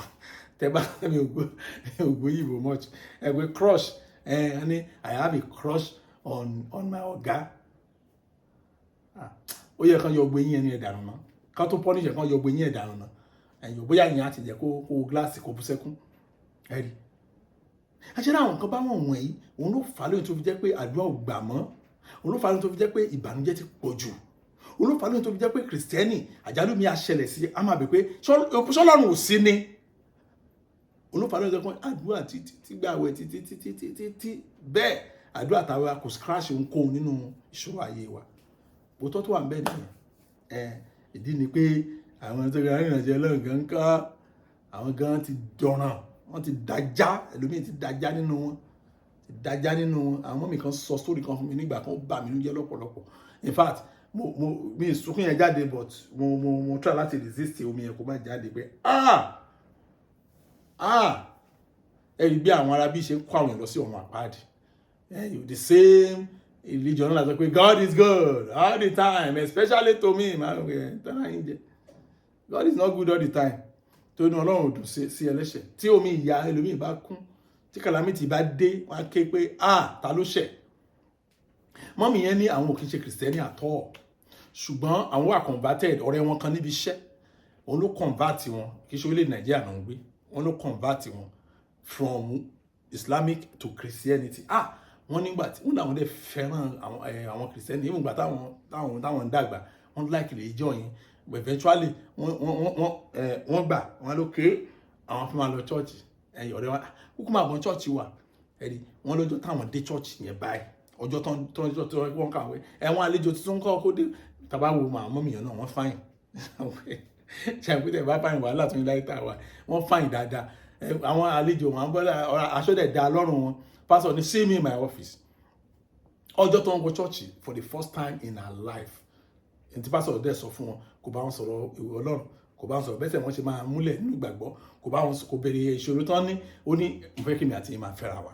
tẹ bá mi ò gbọ́ yìnbó much. Ẹ pé crush, ẹ ní "I have a crush on my ọ̀gá." Ó yẹ kán yọ gbé yín ẹni ẹ̀ dànù náà, kán tó punish ẹ̀, kán yọ gbé yín ẹ̀ dànù náà. Ẹ̀yìn bóyá ìyẹn á ti jẹ́ kó gíláàsì kó bú sẹ́kún. Ẹ rí àṣírí àwọn nǹkan báwọn wọ̀nyí, òun ló fà á lóyún tó fi jẹ́ pé àdúrà ò gbà mọ́. Òun ló fà á lóyún tó fi jẹ́ pé ìbànújẹ́ ti pọ̀ jù. Òun ló fà á lóyún tó fi jẹ́ pé Kìrìsìtẹ́nì, àjálù mi àṣẹlẹ̀ sí a máa bẹ̀ pé ṣọlọ́run ò sí ni. Òun ló fà á lóyún tó fi jẹ́ pé àdúrà títí tí gbàwẹ̀ títí títí títí tí bẹ́ẹ̀, àdúrà tàwa kò scratch ohunkóhun nínú ìṣòro ayé wa. Òótọ́ tó wà ń bẹ̀ nìyẹn. Ẹ ìdí ni pé àwọn tó gbé ìrìnàjò Ọlọ́run gan kọ́, àwọn gan ti dọ̀ràn, wọ́n ti dájá, ẹlòmíì ti dájá nínú wọn, ti dájá nínú wọn. Àwọn ọmọ mi kan sọ story kan fún mi nígbà kan, ó bà mí nínú jẹ́ lọ́pọ̀lọpọ̀. In fact, mo mi sunkún yẹn jáde, but mo try láti resist omi yẹn kó má jáde pé ah ah, ẹ rí bí àwọn arábí ṣe ń kó àwọn èèyàn lọ sí ọ̀run àpáàdì. The same religion náà sọ pé God is good all the time, especially to me. God is not good all the time. Tó ní Ọlọ́run dùn sí ẹlẹ́ṣẹ̀. Tí omi ìyà ẹlòmíì bá kún, tí calamity bá dé, wọ́n á ké pé, "Ah, ta ló ṣẹ̀?" Mummy yẹn ní àwọn ò kí ń ṣe Kìrìsìtẹ́nì àtọ́, ṣùgbọ́n àwọn wà converted. Ọ̀rẹ́ wọn kan níbi iṣẹ́, òun ló convert wọn. Kì í ṣe orílẹ̀ Nàìjíríà náà ń gbé. Òun ló convert wọn from Islamic to Christianity. Ah, wọ́n nígbà tí wọ́n làwọn dẹ̀ fẹ́ràn àwọn Christian, even gbà táwọn ń dàgbà, wọ́n like religion yẹn. But eventually wọ́n gbà wọ́n lókè àwọn fún wa lọ church. Ẹ̀yìn ọ̀rẹ́ wa kúkú máa bọ̀ church wa. Ẹ̀rí wọ́n lọ́jọ́ táwọn dé church yẹn báyìí, ọjọ́ tán tán tó wọ́n kàwé, ẹ̀wọ̀n àlejò tuntun kọ́ kó dé. Tàbá wo màá mummy yẹn náà, wọ́n fine. Ṣàpètè bá fine, wàhálà tó ń láyé tá a wà. Wọ́n fine dáadáa. Àwọn àlejò wọn bọ́lá, aṣọ dẹ̀ da lọ́rùn wọn. Pastor ní, "See me in my office." Ọjọ́ tó ń wọ church for the first time in her life, ntí pastor dẹ̀ sọ fún wọn, kò bá wọn sọ̀rọ̀ ìwé Ọlọ́run, kò bá wọn sọ̀rọ̀ bẹ́sẹ̀ wọ́n ṣe máa múlẹ̀ nínú ìgbàgbọ́, kò bá wọn, kò béèrè ìṣòro tán ní. Ó ní, "Mo fẹ́ kí mi àti yín máa fẹ́ra wa."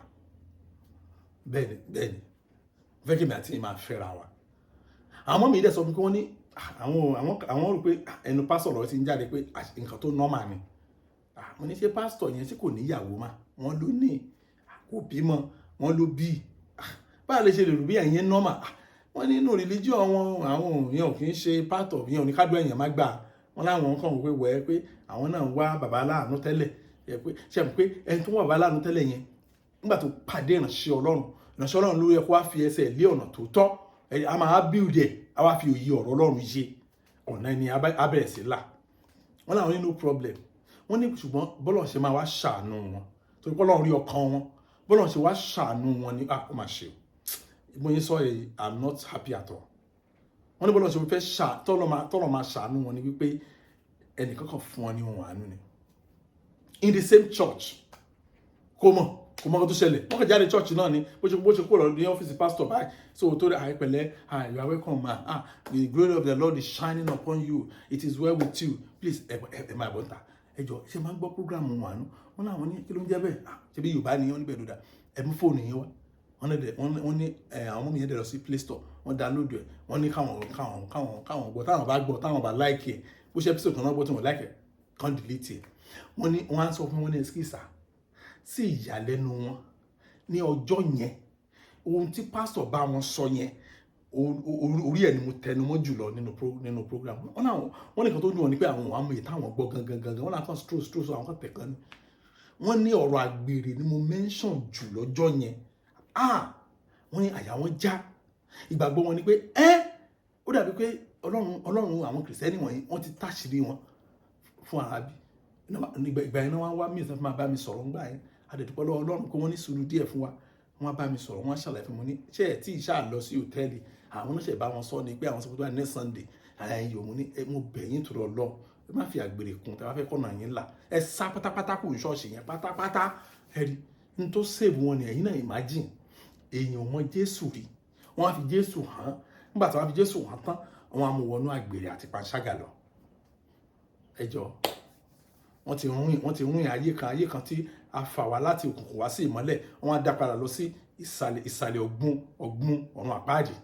Bẹ́ẹ̀ni, bẹ́ẹ̀ni, mo fẹ́ kí mi àti yín máa fẹ́ra wa. Àwọn ọmọ mi dẹ̀ sọ fún mi pé wọ́n ní àwọn rò pé ẹnu pásítọ̀ lọ́wọ́ ti ń jáde pé nǹkan tó normal ni. Mo ní, ṣé pásítọ̀ yẹn tí kò níyàwó mà? Wọ́n ló ní. Kò bímọ? Wọ́n ló bí. Báà lè ṣe lè rò bí ẹ̀yẹn normal? Wọ́n ní inú religion wọn, àwọn èèyàn ò kì í ṣe part of yẹn, ò ní kádùn ẹ̀yàn má gbà. Wọ́n láwọn kàn wọ́n pé wẹ́ pé àwọn náà ń wá bàbá aláàánú tẹ́lẹ̀ pé ṣe pé ẹni tó ń wá bàbá aláàánú tẹ́lẹ̀ yẹn, nígbà tó pàdé ìránṣẹ́ Ọlọ́run, ìránṣẹ́ Ọlọ́run ló yẹ kó wá fi ẹsẹ̀ lé ọ̀nà tó tọ́. A máa build ẹ̀, a wá fi òye ọ̀rọ̀ Ọlọ́run yé ọ̀nà ẹni á bẹ̀rẹ̀ sí là. Wọ́n láwọn ní no problem. Wọ́n ní ṣùgbọ́n bọ́lọ̀ ṣe máa wá ṣàánú wọn, torí pé Ọlọ́run rí ọkàn wọn, bọ́lọ̀ ṣe wá ṣàánú wọn ni, ah, ó máa ṣe o. Mo yín sọ yìí, I'm not happy at all. Wọ́n ní bọ́lọ̀ ṣe fẹ́ ṣà tọ́lọ̀ máa ṣàánú wọn ni wípé ẹnìkan kan fún wọn ní ohun àánú ni in the same church. Kò mọ̀ kó tó ṣẹlẹ̀. Wọ́n kàn jáde church náà ni, bó ṣe kó lọ ní ọ́fíìsì pastor báyìí. So tó dé àìpẹ̀lẹ́, "Ah, you are welcome, ma. Ah, the glory of the Lord is shining upon you. It is well with you. Please, ẹ máa bọ̀ ta. Ẹ jọ, ṣe máa ń gbọ́ program wọn àánú?" Wọn láwọn ní, "Kí ló ń jẹ́ bẹ́ẹ̀?" "Ah, ṣe bí Yorùbá ni?" Wọ́n níbẹ̀ ló dà. "Ẹ mú fóònù yín wá." Wọ́n ní àwọn ọmọ mi yẹn dẹ̀ lọ sí Play Store, wọ́n download ẹ̀. Wọ́n ní káwọn gbọ́. Táwọn bá gbọ́, táwọn bá like ẹ̀, bó ṣe episode kan náà gbọ́ tí wọ́n like ẹ̀, kàn delete ẹ̀. Wọ́n ní wọ́n á sọ fún wọn ní excuse. Sí ìyàlẹ́nu wọn, ní ọjọ́ yẹn, ohun tí pásítọ̀ bá wọn sọ yẹn, orí ẹ̀ ni mo tẹnu mọ́ jùlọ nínú program wọn náà. Wọ́n nìkan tó dùn wọn ni pé àwọn ò àmọ́ èyí táwọn gbọ́ gangan gangan. Wọ́n náà kàn stroll stroll sọ àwọn kan tẹ̀ kan ni. Wọ́n ní ọ̀rọ̀ àgbèrè ni mo mention jù lọ́jọ́ yẹn. Ah, wọ́n ní àyà wọn já. Ìgbàgbọ́ wọn ni pé ẹ́ ó dàbí pé Ọlọ́run àwọn Kìrìsìtẹ́nì wọ̀nyí, wọ́n ti táṣìírí wọn fún arábí. Ìgbà yẹn náà, wọ́n wá mí ìsàn fún máa bá mi sọ̀rọ̀ ńgbà yẹn. Àdẹ̀dùpọ̀ lọ́wọ́ Ọlọ́run pé wọ́n ní sùúrù díẹ̀ fún wa. Wọ́n bá mi sọ̀rọ̀, wọ́n ṣàlàyé fún mi ní ṣé ẹ̀ tí ìṣáà lọ sí hòtẹ́ẹ̀lì àwọn oníṣẹ́ bá wọn sọ ni pé àwọn sọ pé next Sunday àyàn yòó. Mo ní mo bẹ̀ yín tó lọ lọ, ẹ má fi àgbèrè kún. Tẹ bá fẹ́ kọ́nà yín là, ẹ sá pátápátá kù ṣọ́ọ̀ṣì yẹn pátápátá. Ẹ rí n tó save wọn ni. Ẹ̀yin náà imagine, èèyàn mọ Jésù rí, wọ́n á fi Jésù hàn. Nígbà tí wọ́n á fi Jésù hàn tán, wọ́n á mú wọnú àgbèrè àti panṣágà lọ. Ẹ jọ, wọ́n ti rún ayé kan tí a fà wá láti òkùnkùn wá sí ìmọ́lẹ̀, wọ́n á dá padà lọ sí ìsàlẹ̀ ọ̀gbun ọ̀run àpáàdì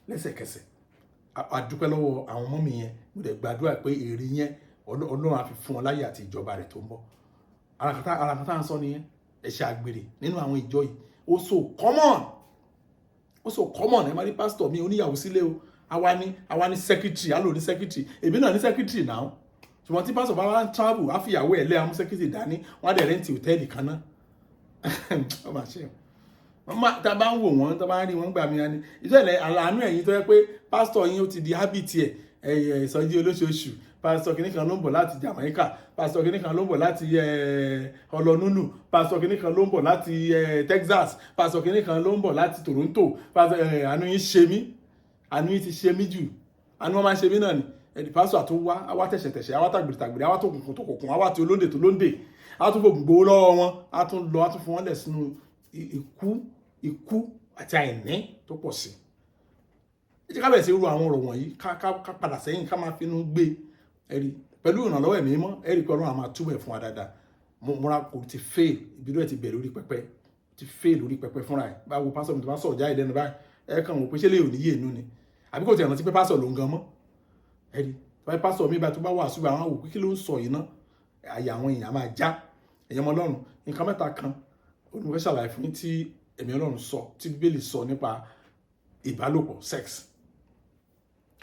lẹ́sẹ̀kẹsẹ̀. A dúpẹ́ lọ́wọ́ àwọn ọmọ mi yẹn. Mo dẹ̀ gbàdúrà pé èrè yẹn, Ọlọ́run á fi fún wọn láyé àti ìjọba rẹ̀ tó ń bọ̀. Ara kan tá à ń sọ nìyẹn. Ẹ̀ṣẹ̀ àgbèrè nínú àwọn ìjọ yìí, ó so common, ó so common. Ẹ máa rí pásítọ̀ mi oníyàwó sílé o. Àwa ní secretary, á lò ní secretary. Èmi náà ní secretary náà, ṣùgbọ́n tí pásítọ̀ bá wá ń travel, á fi ìyàwó ẹ̀ lé àwọn secretary dání, wọ́n á dẹ̀ rent hòtẹ́ẹ̀lì kan náà. Ó máa ṣe wọ́n máa tá a bá ń wò wọ́n, tá a bá ń rí wọ́n gbà mí ní ìṣẹ̀lẹ̀ àlàánú. Ẹ̀yìn tó yẹ pé pásítọ̀ yín, ó ti di habit ẹ̀, ìsọjí olóṣooṣù, pásítọ̀ kìnnì kan ló ń bọ̀ láti Jamaica, pásítọ̀ kìnnì kan ló ń bọ̀ láti Honolulu, pásítọ̀ kìnnì kan ló ń bọ̀ láti Texas, pásítọ̀ kìnnì kan ló ń bọ̀ láti Toronto, pásítọ̀, àánú yín ṣe mí, àánú yín ti ṣe mí jù. Àánú wọn máa ń ṣe mí náà ni. Ẹ̀dì pásítọ̀ àtún wá, àwa tẹ̀sẹ̀tẹ̀sẹ̀, àwa tàgbèrè tàgbèrè, àwa tó kùnkùn tó kùnkùn, àwa tí olóńdè tó lóńdè, àwa tún fògùn gbowó lọ́wọ́ wọn, á tún lọ, á tún fún wọn lẹ̀ sínú ikú àti àìní tó pọ̀ sí. Ẹ jẹ́ ká bẹ̀rẹ̀ sí ru àwọn ọ̀rọ̀ wọ̀nyí, ká padà sẹ́yìn, ká máa finú gbé ẹ̀rí pẹ̀lú ìrànlọ́wọ́ Ẹ̀mí Mímọ́. Ẹ̀rí pé Ọlọ́run á máa túbọ̀ ẹ̀ fún wa dáadáa. Múra kò ti fail, ìbílẹ̀ ẹ̀ ti bẹ̀rẹ̀ lórí pẹpẹ, ti fail lórí pẹpẹ fúnra ẹ̀. Báwo pásọ̀ mi tó bá sọ̀rọ̀ jáde lẹ́nu báyìí, ẹ kàn wọ́n pé ṣé lè ò ní yé inú ni, àbí kò tiẹ̀ rántí pé pásọ̀ ló ń gan mọ́. Ẹ̀rí báyìí, pásọ̀ mi báyìí tó bá wà síbi, àwọn wò pé kí ló ń sọ yìí ná. Àyà àwọn èèyàn máa já. Ẹ̀yin ọmọ Ọlọ́run, nǹkan mẹ́ta kan mo fẹ́ ṣàlàyé fún yín tí ẹ̀mí Ọlọ́run sọ, tí Bíbélì sọ nípa ìbálòpọ̀, sex.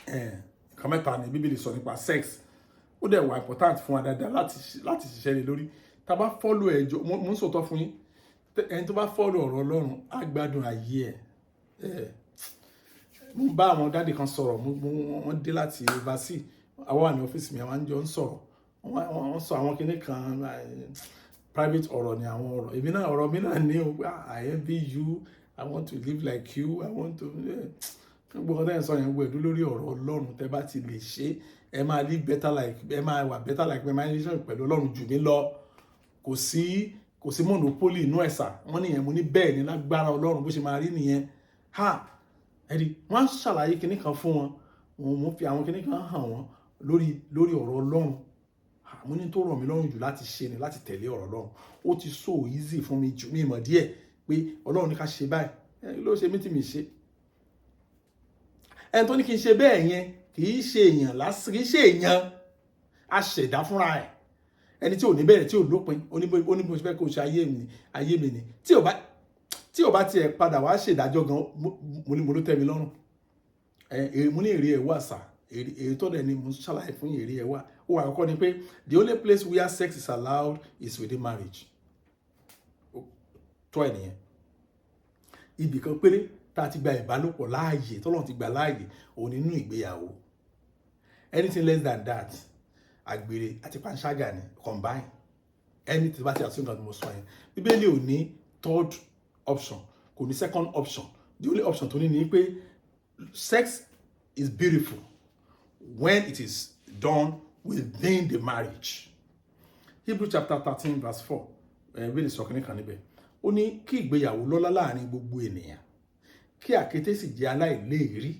Nǹkan mẹ́ta ni Bíbélì sọ nípa sex. Ó dẹ̀ wà important fún wa dáadáa láti ṣiṣẹ́ lé lórí. Tá a bá follow ẹjọ́, mo ń sòótọ́ fún yín, ẹni tó bá follow ọ̀rọ̀ Ọlọ́run á gbádùn ayé ẹ̀. Mo bá àwọn daddy kan sọ̀rọ̀, wọ́n dé láti overseas. Àwọn wà ní ọ́fíìsì mi, àwọn jọ ń sọ̀rọ̀. Wọ́n sọ àwọn kinní kan, private ọ̀rọ̀ ni àwọn ọ̀rọ̀. Èmi náà, ọ̀rọ̀ mi náà ní o, "I envy you, I want to live like you, I want to." Gbogbo ọ̀tá ẹ̀ sọ yẹn, gbogbo ẹ̀dú lórí ọ̀rọ̀ Ọlọ́run. Tẹ́ bá ti lè ṣe, ẹ máa live better like, ẹ máa wà better like, ẹ máa ní relationship pẹ̀lú Ọlọ́run jù mí lọ. Kò sí monopoly inú ẹ̀sà. Wọ́n nìyẹn. Mo ní bẹ́ẹ̀ ni, lágbára Ọlọ́run, bó ṣe máa rí nìyẹn. Ha, ẹ̀rí, wọ́n á ṣàlàyé kinní kan fún wọn. Mo fi àwọn kinní kan hàn wọ́n lórí ọ̀rọ̀ Ọlọ́run. Mo ní tó rọ̀ mí lọ́rùn jù láti ṣe ni láti tẹ̀lé ọ̀rọ̀ Ọlọ́run. Ó ti so easy fún mi jù mí mọ̀ díẹ̀ pé Ọlọ́run ní ká ṣe báyìí ló ṣe mí tí mi ṣe. Ẹni tó ní kí n ṣe bẹ́ẹ̀ yẹn kì í ṣe èèyàn lásán, kì í ṣe èèyàn, aṣẹ̀dá fúnra ẹ̀, ẹni tí ò ní bẹ̀rẹ̀, tí ò lópin. Ó ní bó ṣe fẹ́ kó ṣe ayé mi ni. Tí ò bá tiẹ̀ padà wá ṣèdájọ́ gan, mo ní mo ló tẹ́ mi lọ́rùn. Mo ní èrè ẹ̀ wà sà, èrè tó dẹ̀ ni mo ṣàlàyé fún. Èrè ẹ̀ wà. Ó wà. Àkọ́kọ́ ni pé the only place where sex is allowed is within marriage. Tó ẹ̀ nìyẹn. Ibì kan péré tá a ti gba ìbálòpọ̀ láàyè, tọ́lọ́run ti gbà láàyè, òun nínú ìgbéyàwó. Anything less than that, àgbèrè àti panṣágà ni combine. Anything bá ti àtúntò nǹkan tí mo sọ yẹn, Bíbélì ò ní third option, kò ní second option. The only option tó ní ni pé sex is beautiful when it is done within the marriage. Hebrew chapter 13 verse 4, ẹ bí sọ kìíní kan níbẹ̀. Ó ní kí ìgbéyàwó lọ́lá láàrin gbogbo ènìyàn, kí àkété sì jẹ́ aláìléèrí,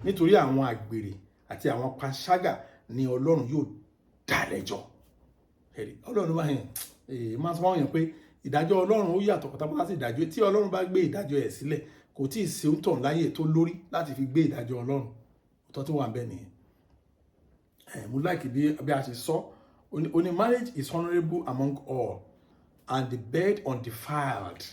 nítorí àwọn àgbèrè àti àwọn panṣágà ni Ọlọ́run yóò dá lẹ́jọ́. Ọlọ́run bá yẹn máa sọ fáwọn èèyàn pé ìdájọ́ Ọlọ́run ó yàtọ̀ pátápátá sí ìdájọ́. Tí Ọlọ́run bá gbé ìdájọ́ ẹ̀ sílẹ̀, kò tí ì sí ń tàn láyè tó lórí láti fi gbé ìdájọ́ Ọlọ́run. Òótọ́ tó wà ń bẹ̀ nìyẹn. Mo like bí a ṣe sọ. Ó ní marriage is honourable among all and the bed undefiled.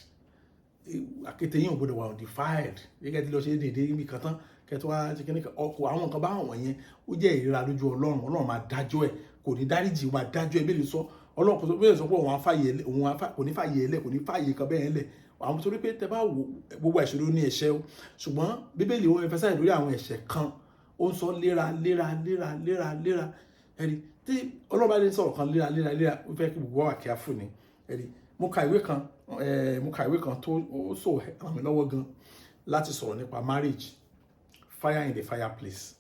Àkété yín ò gbọdọ̀ wà undefiled. Gẹ́gẹ́ tí lọ ṣe déédéé níbi kan tán, kẹtọ́ wá ṣe kíní ọkọ̀, àwọn nǹkan báwọn wọ̀nyẹn, ó jẹ́ ìríra lójú Ọlọ́run. Ọlọ́run máa dájọ́ ẹ̀, kò ní dáríjì, máa dájọ́ ẹ̀. Bẹ́ẹ̀ sọ Ọlọ́run kò sọ bẹ́ẹ̀, sọ pé òun àfàyè, òun kò ní fàyè ẹlẹ̀, kò ní fàyè kan bẹ́ẹ̀ lẹ̀. Àwọn torí pé tẹ bá wo gbogbo ẹ̀ṣẹ̀ ló ní ẹ̀ṣẹ̀ o, ṣùgbọ́n Bíbélì ó emphasize lórí àwọn ẹ̀ṣẹ̀ kan. Ó ń sọ léra léra léra léra léra. Ẹ̀rí tí Ọlọ́run bá lè sọ̀rọ̀ kan léra léra léra, ó fẹ́ kí gbogbo wa careful ni. Ẹ̀rí, mo ka ìwé kan tó ó sọ ràn mí lọ́wọ́ gan láti sọ̀rọ̀ nípa marriage, Fire in the Fireplace.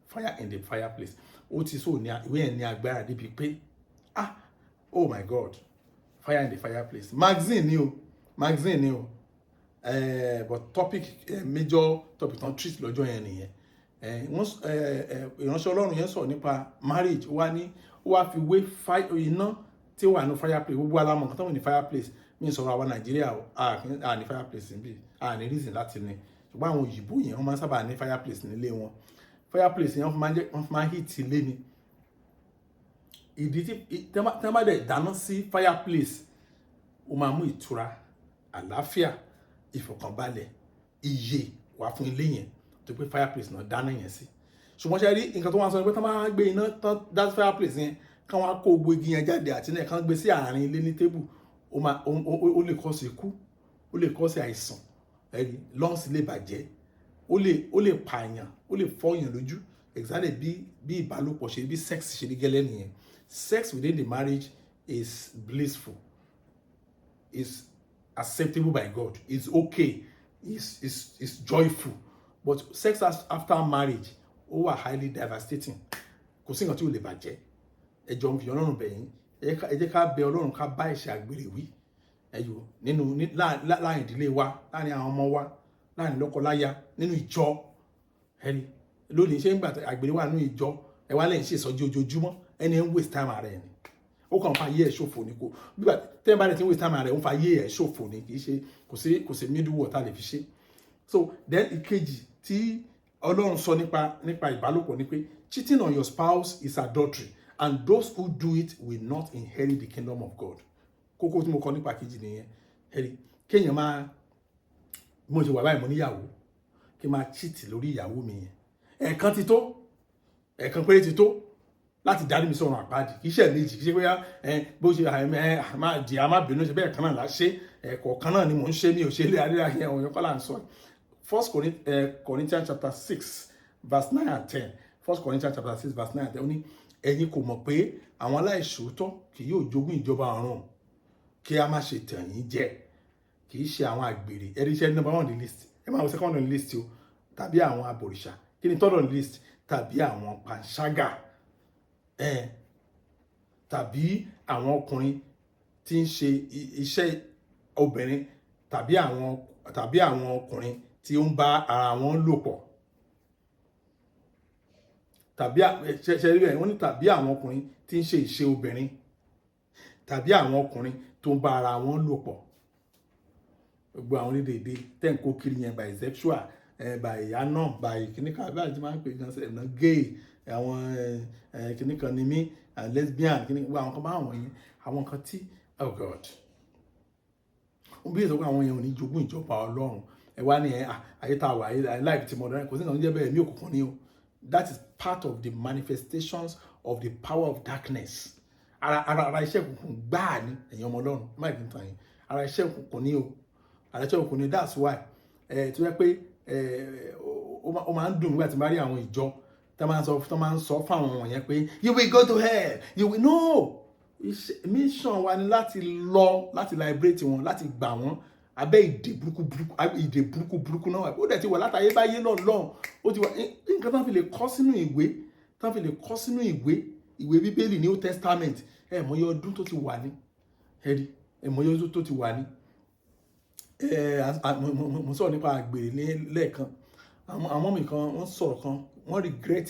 Fire in the Fireplace. Ó ti sọ ní ìwé yẹn ní agbára débi pé, ah, oh my God, Fire in the Fireplace. Magazine ni o, magazine ni o, but topic, major topic tán treat lọ́jọ́ yẹn nìyẹn. Wọ́n ìránṣẹ́ Ọlọ́run yẹn sọ̀rọ̀ nípa marriage. Ó wá ní, ó wá fi wé iná tí ó wà ní fireplace. Gbogbo alamọ̀ nǹkan tó wà ní fireplace. Mi ń sọ̀rọ̀ àwọn Nàìjíríà o, a ní fireplace níbí, a ní reason láti ní. Ṣùgbọ́n àwọn òyìnbó yẹn, wọ́n máa ń sábà ní fireplace nílé wọn. Fireplace yẹn, wọ́n fi máa ń heat ilé ni. Ìdí tí wọ́n bá dẹ̀ dáná sí fireplace, ó máa mú ìtura, àlàáfíà, ìfọ̀kànbalẹ̀, ìyè wá fún ilé yẹn, tó pé fireplace náà dáná yẹn sí. Ṣùgbọ́n ṣe rí nǹkan tó wá sọ ni pé tán máa gbé iná tán dá sí fireplace yẹn, kán wá kó gbogbo igi yẹn jáde àti náà, kán gbé sí àárín ilé ní table, ó máa ó lè cause ikú, ó lè cause àìsàn. Ẹ̀rí, lungs lè bàjẹ́, ó lè pààyàn, ó lè fọ́yàn lójú. Exactly bí ìbálòpọ̀ ṣe, bí sex ṣe rí gẹ́lẹ́ nìyẹn. Sex within the marriage is blissful, is acceptable by God, is okay, is joyful, but sex after marriage, ó wà highly devastating. Kò sí nǹkan tí ò lè bàjẹ́. Ẹ jọ̀ọ́, ń fi Ọlọ́run bẹ̀ yín. Ẹ jẹ́ ká bẹ Ọlọ́run, ká bá ẹ̀ṣẹ̀ àgbèrè wí ẹyọ nínú láàrin ìdílé wa, láàrin àwọn ọmọ wa, láàrin lọ́kọláya, nínú ìjọ. Ẹni lónìí ṣé ń gbà àgbèrè wà nínú ìjọ, ẹ wá lẹ́yìn ṣe ìsọjí ojoojúmọ́. Ẹni ń waste time ara ẹ̀ ni, ó kàn fa ayé ẹ̀ ṣòfò ni. Kò bíbà tẹ́ ẹ bá rẹ̀ ti ń waste time ara ẹ̀, ó ń fa ayé ẹ̀ ṣòfò ni. Kì í ṣe kò sí middle water lè fi ṣe. So then, ìkejì tí Ọlọ́run sọ nípa ìbálòpọ̀ ni pé cheating on your spouse is adultery. And those who do it will not inherit the kingdom of God. Kókó tí mo kọ nípa kejì nìyẹn. Ẹ̀rí kéèyàn máa, bí mo ṣe wà báyìí, mo níyàwó, kí n máa cheat lórí ìyàwó mi yẹn, ẹ̀ẹ̀kan ti tó, ẹ̀ẹ̀kan péré ti tó láti darí mi sọ̀rọ̀ àpáàdì. Kì í ṣe méjì, kì í ṣe bóyá ẹ bó ṣe ẹ máa di a máa bínú ṣe bẹ́ẹ̀ kan náà là ṣe, ẹ̀kọ̀ọ̀kan náà ni mò ń ṣe, mi ò ṣe ilé adé yẹn, òun kọ́ là ń sọ. First Corinthians chapter 6 verse 9 and 10. First Corinthians chapter 6 verse 9 and 10, ó ní, "Ẹ̀yin kò mọ̀ pé àwọn aláìṣòótọ́ kì yóò jogún ìjọba ọ̀run? Kí a má ṣe tàn yín jẹ. Kì í ṣe àwọn àgbèrè," ẹ̀rí iṣẹ́ number one on the list, ẹ máa wo second on the list o, "tàbí àwọn abọ̀rìṣà." Kí ni third on the list? "Tàbí àwọn panṣágà, tàbí àwọn ọkùnrin tí ń ṣe iṣẹ́ obìnrin, tàbí àwọn ọkùnrin tí ó ń bá ara wọn lò pọ̀," tàbí ṣe rí bẹ́ẹ̀? Wọ́n ní tàbí àwọn ọkùnrin tí ń ṣe ìṣe obìnrin, tàbí àwọn ọkùnrin tó ń bá ara wọn lò pọ̀. Gbogbo àwọn onídèédé tẹ́ ń kó kiri yẹn, bisexual, bi náà, bi kìnnìkan, báyìí tí máa ń pè gan sẹ̀ náà, gay, àwọn kìnnìkan ni mí, lesbian kìnnìkan, gbogbo àwọn kan bá àwọn yẹn, àwọn kan tí, oh God, wọ́n bí èso pé àwọn yẹn ò ní jogún ìjọba Ọlọ́run. Ẹ wá ní ẹ ayé tá a wà, ayé life ti modern, kò sí nǹkan tó jẹ́ bẹ́ẹ̀. Ẹ̀mí òkùnkùn ni o. That is part of the manifestations of the power of darkness. Ara iṣẹ́ òkùnkùn gbáà ni. Ẹ̀yin ọmọ Ọlọ́run, ẹ má kí n tàn yín, ara iṣẹ́ òkùnkùn ni o, ara iṣẹ́ òkùnkùn ni. That's why ẹ tó yẹ pé ẹ ó máa ń dùn nígbà tí mo bá rí àwọn ìjọ tó máa ń sọ fáwọn wọ̀nyẹn pé, "You will go to hell, you will." No, mission wa ni láti lọ, láti liberate wọn, láti gbà wọ́n abẹ́ ìdè burúkú burúkú, ìdè burúkú burúkú náà. Ó dẹ̀ ti wà látàyè báyé náà lọ́hùn, ó ti wà. Nǹkan tán fi lè kọ́ sínú ìwé, tán fi lè kọ́ sínú ìwé Bíbélì ní Old Testament, ẹ mọye ọdún tó ti wà ní, ẹ rí, ẹ mọye ọdún tó ti wà ní. Ẹ mo sọ̀rọ̀ nípa àgbèrè ní lẹ́ẹ̀kan. Àwọn mi kan, wọ́n sọ̀rọ̀ kan, wọ́n regret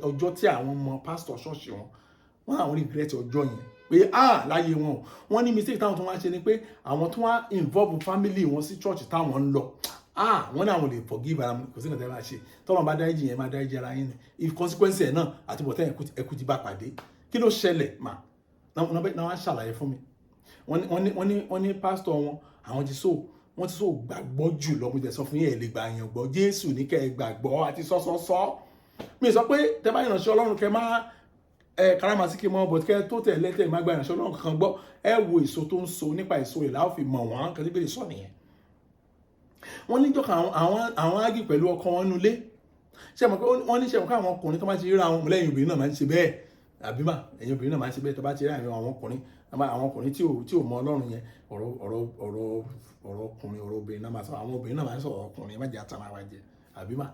ọjọ́ tí àwọn ọmọ pásítọ̀ ṣọ́ọ̀ṣì wọn, wọ́n àwọn regret ọjọ́ yẹn pé, ah, láyé wọn o. Wọ́n ní mistake táwọn tó wá ṣe ni pé àwọn tó wá involve family wọn sí church táwọn ń lọ. Ah, wọ́n ní àwọn lè forgive ara wọn. Kò sí nǹkan tẹ́ bá ṣe, tọ́lọ́run bá dáríjì yẹn, máa dáríjì ara yín ni. If consequence ẹ̀ náà àti bọ̀tẹ́ ẹ̀kú ti bá pàdé, kí ló ṣẹlẹ̀ mà náà wọ́n á ṣàlàyé fún mi. Wọ́n ní pásítọ̀ wọn, àwọn ti so, wọ́n ti so gbàgbọ́ jù lọ. Mo tẹ̀ sọ fún yín, ẹ̀ lè gbà yàn gbọ́. Jésù ní kẹ́ ẹ gbàgbọ́ àti sọ́sọ́sọ́. Mi sọ pé tẹ́ bá ìránṣẹ́ Ọlọ́run, kẹ́ máa ẹ karamasi mọ, but kẹ́ tó tẹ̀lé tẹ̀ má gba ìránṣẹ́ Ọlọ́run kankan gbọ́. Ẹ wo èso tó ń so, nípa èso rẹ̀ láò fi mọ̀ wọ́n. Kan tí bèrè sọ nìyẹn. Wọ́n níjọ́ kan, àwọn ágì pẹ̀lú ọkọ wọn nulẹ̀. Ṣé mọ̀ pé wọ́n ní, ṣe mọ̀ pé àwọn ọkùnrin tó bá ti ríra wọn lẹ́yìn, obìnrin náà máa ń ṣe bẹ́ẹ̀, àbí mà? Ẹ̀yin obìnrin náà máa ń ṣe bẹ́ẹ̀. Tó bá ti rí àwọn ọkùnrin tí ò mọ Ọlọ́run yẹn, ọ̀rọ̀ ọkùnrin, ọ̀rọ̀ obìnrin náà máa sọ. Àwọn obìnrin náà máa ń sọ̀rọ̀ ọkùnrin. Má jẹ́ àtàrà wa jẹ, àbí mà?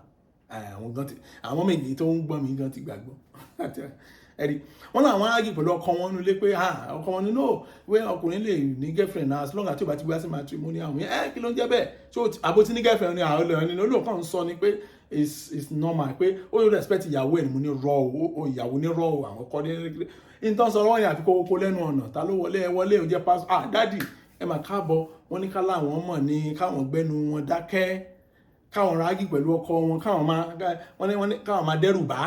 Àwọn gan ti, àwọn méjì tó ń gbọ́ mi gan ti gbàgbọ́. Ẹ̀rí wọ́n náà, wọ́n á ágì pẹ̀lú ọkọ wọn nulẹ̀ pé, ah, ọkọ wọn ní no, pé ọkùnrin lè ní girlfriend náà as long as tí o bá ti gbé sí matrimonial. Àwọn yẹn, ẹ kí ló ń jẹ́ bẹ́ẹ̀? Ṣé àbó tí ní girlfriend ni àwọn olóyún ní olóòkàn ń sọ ni pé it's normal, pé ó yóò respect ìyàwó ẹ̀ ni. Mo ní rọ o, ìyàwó ní rọ o. Àwọn kọ́ ní nǹkan sọ wọ́n yẹn àfi kó kó lẹ́nu ọ̀nà. Ta ló wọlé? Ẹ wọlé, ò jẹ́ pásítọ̀. Ah, daddy, ẹ mà káàbọ̀. Wọ́n ní ká láwọn mọ̀ ní káwọn gbẹ́nu wọn dákẹ́, káwọn rágì pẹ̀lú ọkọ wọn, káwọn máa, wọ́n ní káwọn máa dẹ́rù bá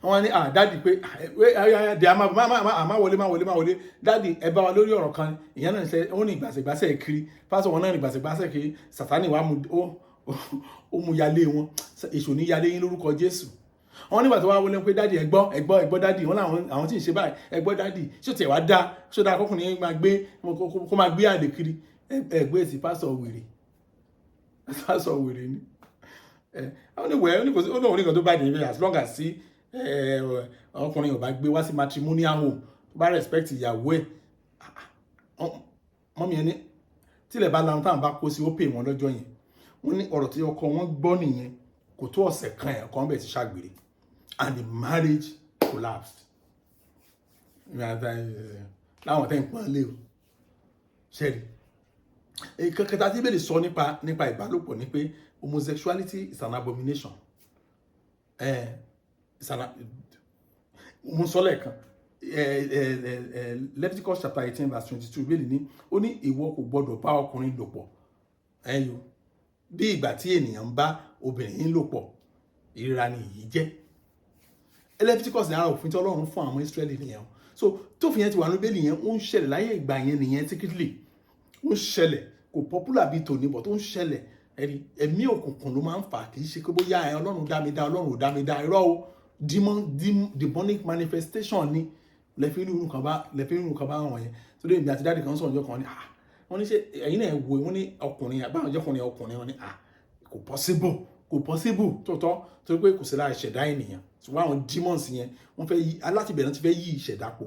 wọ́n ní, ah, daddy, pé dè àmà àmà wọlé, má wọlé, má wọlé. Daddy, ẹ bá wa lórí ọ̀rọ̀ kan. Ìyẹn náà ṣe, ó ní ìgbàsẹ̀gbàsẹ̀ kiri. Pásítọ̀ wọn náà ní ìgbàsẹ̀gbàsẹ̀ kiri. Sàtánì wa ó mú yálé wọn. Èṣù ní yálé yín lórúkọ Jésù. Wọn nígbà tó wá wọlé pé, "Daddy, ẹ gbọ́, ẹ gbọ́, ẹ gbọ́, daddy." Wọn làwọn àwọn tí ń ṣe báyìí. "Ẹ gbọ́, daddy, ṣó tiẹ̀ wá dá, ṣó dáa kọkùnrin máa gbé, kó máa gbé àlè kiri?" Ẹ gbé èsì. Pásítọ̀ wèrè, pásítọ̀ wèrè ni ẹ. Àwọn oníwẹ̀, ó ní kò sí, ó lóun ní nǹkan tó bá dé níbẹ̀, as long as sí ọkùnrin ò bá gbé wá sí matrimonial home, tó bá respect ìyàwó ẹ̀. Mummy ẹni tílẹ̀ bá lanu táwọn bá kó sí, ó pè wọ́n lọ́jọ́ yẹn. Wọ́n ní ọ̀rọ̀ tí ọkọ wọn gbọ́ nìyẹn. Kò tó ọ̀sẹ̀ kan ẹ̀, ọkọ wọn bẹ̀ ti ṣàgbèrè and the marriage collapsed. Láwọn tẹ́ ń pọ́n lé o, ṣẹ́rí kẹta tí Bíbélì sọ nípa ìbálòpọ̀ ni pé homosexuality is an abomination. Is an, mo sọ lẹ́ẹ̀kan, Leviticus chapter 18 verse 22, Bíbélì ní, ó ní, "Ìwọ kò gbọdọ̀ bá ọkùnrin lò pọ̀ ẹ̀yọ bí ìgbà tí ènìyàn ń bá obìnrin lò pọ̀. Ìríra ni èyí jẹ́." Leviticus ní ara òfin tí Ọlọ́run fún àwọn Israẹli nìyẹn o. So tófin yẹn ti wà ní Bíbélì yẹn, ó ń ṣẹlẹ̀ láyé ìgbà yẹn nìyẹn secretly. Ó ń ṣẹlẹ̀, kò popular bíi tòní bọ̀ tó ń ṣẹlẹ̀. Ẹ̀rí ẹ̀mí òkùnkùn ló máa ń fà. Kì í ṣe pé bóyá ẹ Ọlọ́run dá mi dá, Ọlọ́run ò dá mi dá. Irọ́ o. Demonic manifestation ni. Lẹ́fí irú kan bá wọn yẹn. Torí èmi àti daddy kan sọ̀rọ̀ ọjọ́ kan ní, ah, wọ́n ní, ṣe ẹ̀yin náà wo? Wọ́n ní ọkùnrin àbáwọn ọjọ́kùnrin ọkùnrin. Wọ́n ní, ah, kò possible, kò possible tótọ́, torí pé kò sí lára ìṣẹ̀dá ènìyàn. Ṣùgbọ́n àwọn demons yẹn, wọ́n fẹ́ yí alátìbẹ̀rẹ̀ ti fẹ́ yí ìṣẹ̀dá po.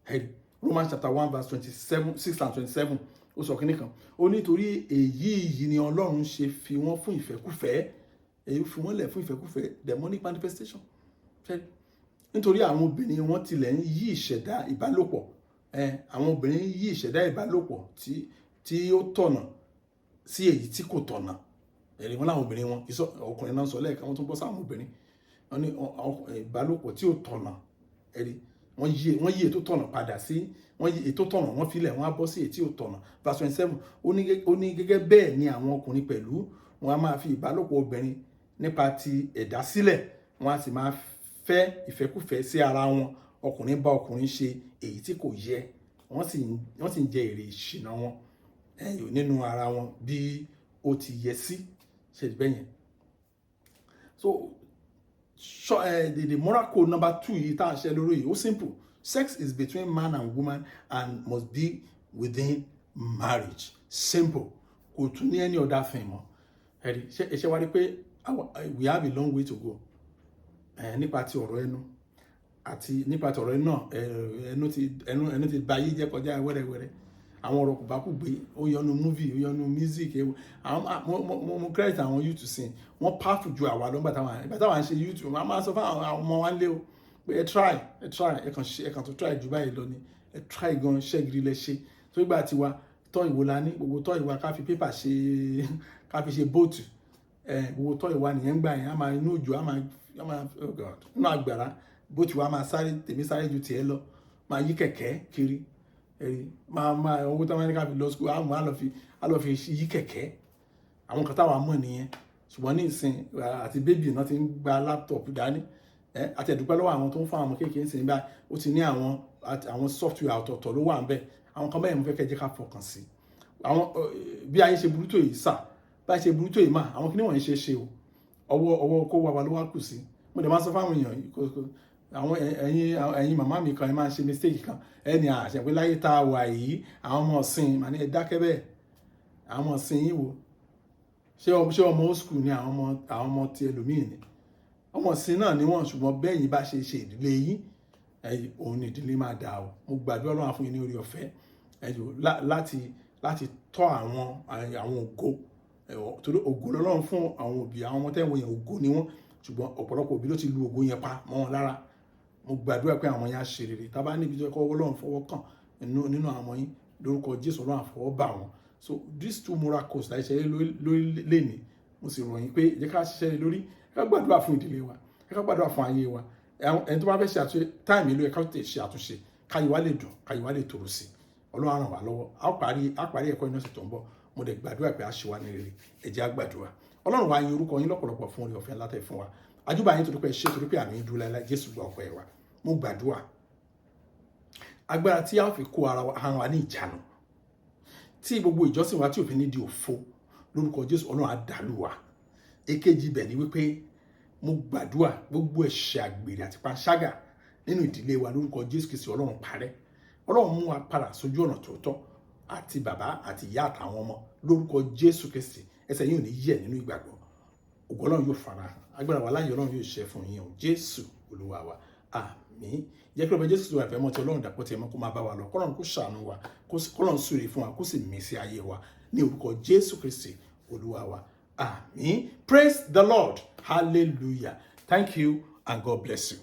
Ẹ̀rí Romans chapter 1 verse 27, 6 and 27, ó sọ kínní kan. Ó nítorí èyí yìí ni Ọlọ́run ṣe fi wọ́n fún ìfẹ́kúfẹ̀ẹ́, èyí fi wọ́n lẹ̀ fún ìfẹ́kúfẹ̀ẹ́, demonic manifestation. Nítorí àwọn obìnrin wọn tilẹ̀ ń yí ìṣẹ̀dá ìbálòpọ̀, àwọn obìnrin yí ìṣẹ̀dá ìbálòpọ̀ tí ó tọ̀nà sí èyí tí kò tọ̀nà. Ẹ̀rí wọn láwọn obìnrin wọn, ọkùnrin náà sọ lẹ́ẹ̀kan, wọ́n tún bọ́ sáwọn obìnrin. Wọ́n ní ìbálòpọ̀ tí ó tọ̀nà. Ẹ̀rí wọ́n yí ètò tọ̀nà padà sí, wọ́n yí ètò tọ̀nà, wọ́n filẹ̀, wọ́n á bọ́ sí èyí tí ò tọ̀nà. Verse 27, ó ní gẹ́gẹ́ bẹ́ẹ̀ ni àwọn ọkùnrin pẹ̀lú wọn á máa fi ìbálòpọ̀ obìnrin nípa ti ẹ̀dá sílẹ̀, wọ́n á sì máa fẹ́ ìfẹ́kùfẹ́ sí ara wọn, ọkùnrin bá ọkùnrin ṣe èyí tí kò yẹ, wọ́n sì ń jẹ èrè ìṣìnà wọn nínú ara wọn bí ó ti yẹ sí ṣe bẹ́ẹ̀ yẹn. So the moral code number two yìí tá à ń ṣe lórí yìí, ó simple. Sex is between man and woman and must be within marriage. Simple. Kò tún ní any other thing mọ́. Ẹ̀rí ṣe ṣe wá rí pé we have a long way to go nípa ti ọ̀rọ̀ ẹnu àti nípa ti ọ̀rọ̀ ẹnu náà. Ẹnu ti ba ayé jẹ́ kọjá wẹ́rẹ́wẹ́rẹ́. Àwọn ọ̀rọ̀ kò bá kù gbé, ó yọnu movie, ó yọnu music. Àwọn mo credit àwọn youth sí, wọ́n powerful ju àwa lọ́gbà táwọn ìgbà táwọn ń ṣe youth. Wọ́n máa sọ fún àwọn ọmọ wa ń lé o pé ẹ try, ẹ try, ẹ kàn ṣe, ẹ kàn tó try jù báyìí lọ ni. Ẹ try gan, iṣẹ́ gidi lẹ ṣe. Tó gbà tiwa tọ́ ìwò la ní gbogbo tọ́ ìwà, ká fi pépà ṣe, ká fi ṣe boat. Gbogbo tọ́ ìwà nìyẹn gbà yẹn. A máa inú òjò, a máa, oh God, inú àgbàrá, boat wa máa sáré, tèmi sáré ju tiẹ̀ lọ, máa yí kẹ̀kẹ́ kiri. Ẹ̀rí máa owó tí wọ́n ní ká fi lọ school, àwọn á lọ fi yí kẹ̀kẹ́. Àwọn kan táwa mọ̀ nìyẹn. Ṣùgbọ́n ní ìsìn àti baby náà ti ń gba laptop dání. Àti ẹ̀dúpẹ́ lọ́wọ́ àwọn tó ń fún àwọn kéèké ń sìn báyìí. Ó ti ní àwọn software ọ̀tọ̀ọ̀tọ̀ ló wà ń bẹ̀. Àwọn kan bẹ́ẹ̀, mo fẹ́ kẹ́ jẹ́ ká fọkàn sí àwọn bí ayé ṣe burú tó yìí sà, bí ayé ṣe burú tó yìí mà, àwọn kíní wọ̀nyí ṣe é ṣe o. Ọwọ́ kó wá wa ló wá kù sí. Mo dẹ̀ máa sọ fáwọn èèyàn, àwọn ẹ̀yin màmá mi kan, ẹ máa ń ṣe mistake kan. Ẹni àṣẹ pé láyé tá a wà yìí, àwọn ọmọ ọ̀sìn màá ní ẹ dákẹ́ bẹ́ẹ̀. Àwọn ọmọ ọ̀sìn yìí wò, ṣé ọmọ old school ni àwọn ọmọ ti ẹlòmíì ni? Ọmọ ọ̀sìn náà ni wọ́n. Ṣùgbọ́n bẹ́yìn bá ṣe ṣe ìdílé yín, ẹ̀yin òun ni ìdílé máa dà o. Mo gbàdúrà, Ọlọ́run á fún yín ní orí ọ̀fẹ́ ẹ̀yọ́ láti tọ́ àwọn ògo, torí ògo lọ́lọ́run fún àwọn òbí. Àwọn ọmọ tẹ́wọ̀n yẹn, ògo ni wọ́n. Ṣùgbọ́n ọ̀pọ̀lọpọ̀ òbí ló ti lu ògo yẹn pa mọ́ wọn lára. Mo gbàdúrà pé àwọn yẹn á ṣe rere. Tá a bá níbi tó yẹ kó Ọlọ́run fọwọ́ kàn nínú àwọn ọmọ yín, lórúkọ Jésù, Ọlọ́run á fọwọ́ bà wọ́n. So these two moral codes láì ṣe lórí lẹ́nìí, mo sì rọ̀ yín pé jẹ́ ká ṣiṣẹ́ lórí, ká gbàdúrà fún ìdílé wa, ká gbàdúrà fún ayé wa. Ẹni tó bá fẹ́ ṣe àtúnṣe, time ìlú ẹ̀ ká tètè ṣe àtúnṣe, káyé wa lè dùn, káyé wa lè tòrò sí. Ọlọ́run á ràn wá lọ́wọ́. Á parí ẹ̀kọ́ iná sì tó ń bọ̀. Mo dẹ̀ gbàdúrà pé a ṣe wá ní rere. Ẹ jẹ́ á gbàdúrà. Ọlọ́run wa, yin orúkọ yín lọ́pọ̀lọpọ̀ fún oore ọ̀fẹ́ ńlá tẹ́ fún wa. Àjúbà yín torí pé ẹ ṣe, torí pé àmì ń dúró láéláé. Jésù, gba ọpẹ́ wa. Mo gbàdúrà, agbára tí a fi kó ara wa hàn wá ní ìjánu, tí gbogbo ìjọsìn wa tí òfin ní di òfo, lórúkọ Jésù, Ọlọ́run á dàlú wa. Èkejì ibẹ̀ ni wípé mo gbàdúrà, gbogbo ẹ̀ṣẹ̀ àgbèrè àti panṣágà nínú ìdílé wa, lórúkọ Jésù Kristi, Ọlọ́run parẹ́. Ọlọ́run mú wa padà sójú ọ̀nà tòótọ́, àti bàbá àti ìyá àtàwọn ọmọ, lórúkọ Jésù Kristi. Ẹsẹ̀ yìí ò ní yẹ̀ nínú ìgbàgbọ́. Ògo Ọlọ́run yóò fara hàn, agbára wa láàyè Ọlọ́run yóò ṣe fún yín o. Jésù Olúwa wa, àmín. Jẹ́ kí ọba Jésù tó wà fẹ́ mọ́ ti Ọlọ́run dàpọ̀ tí ẹ mọ́ kó máa bá wa lọ. Kọ́lọ́run kó ṣàánú wa, kọ́lọ́run súre fún wa, kó sì mí sí ayé wa, ní orúkọ Jésù Kristi Olúwa wa, àmín. Praise the Lord. Hallelujah. Thank you and God bless you.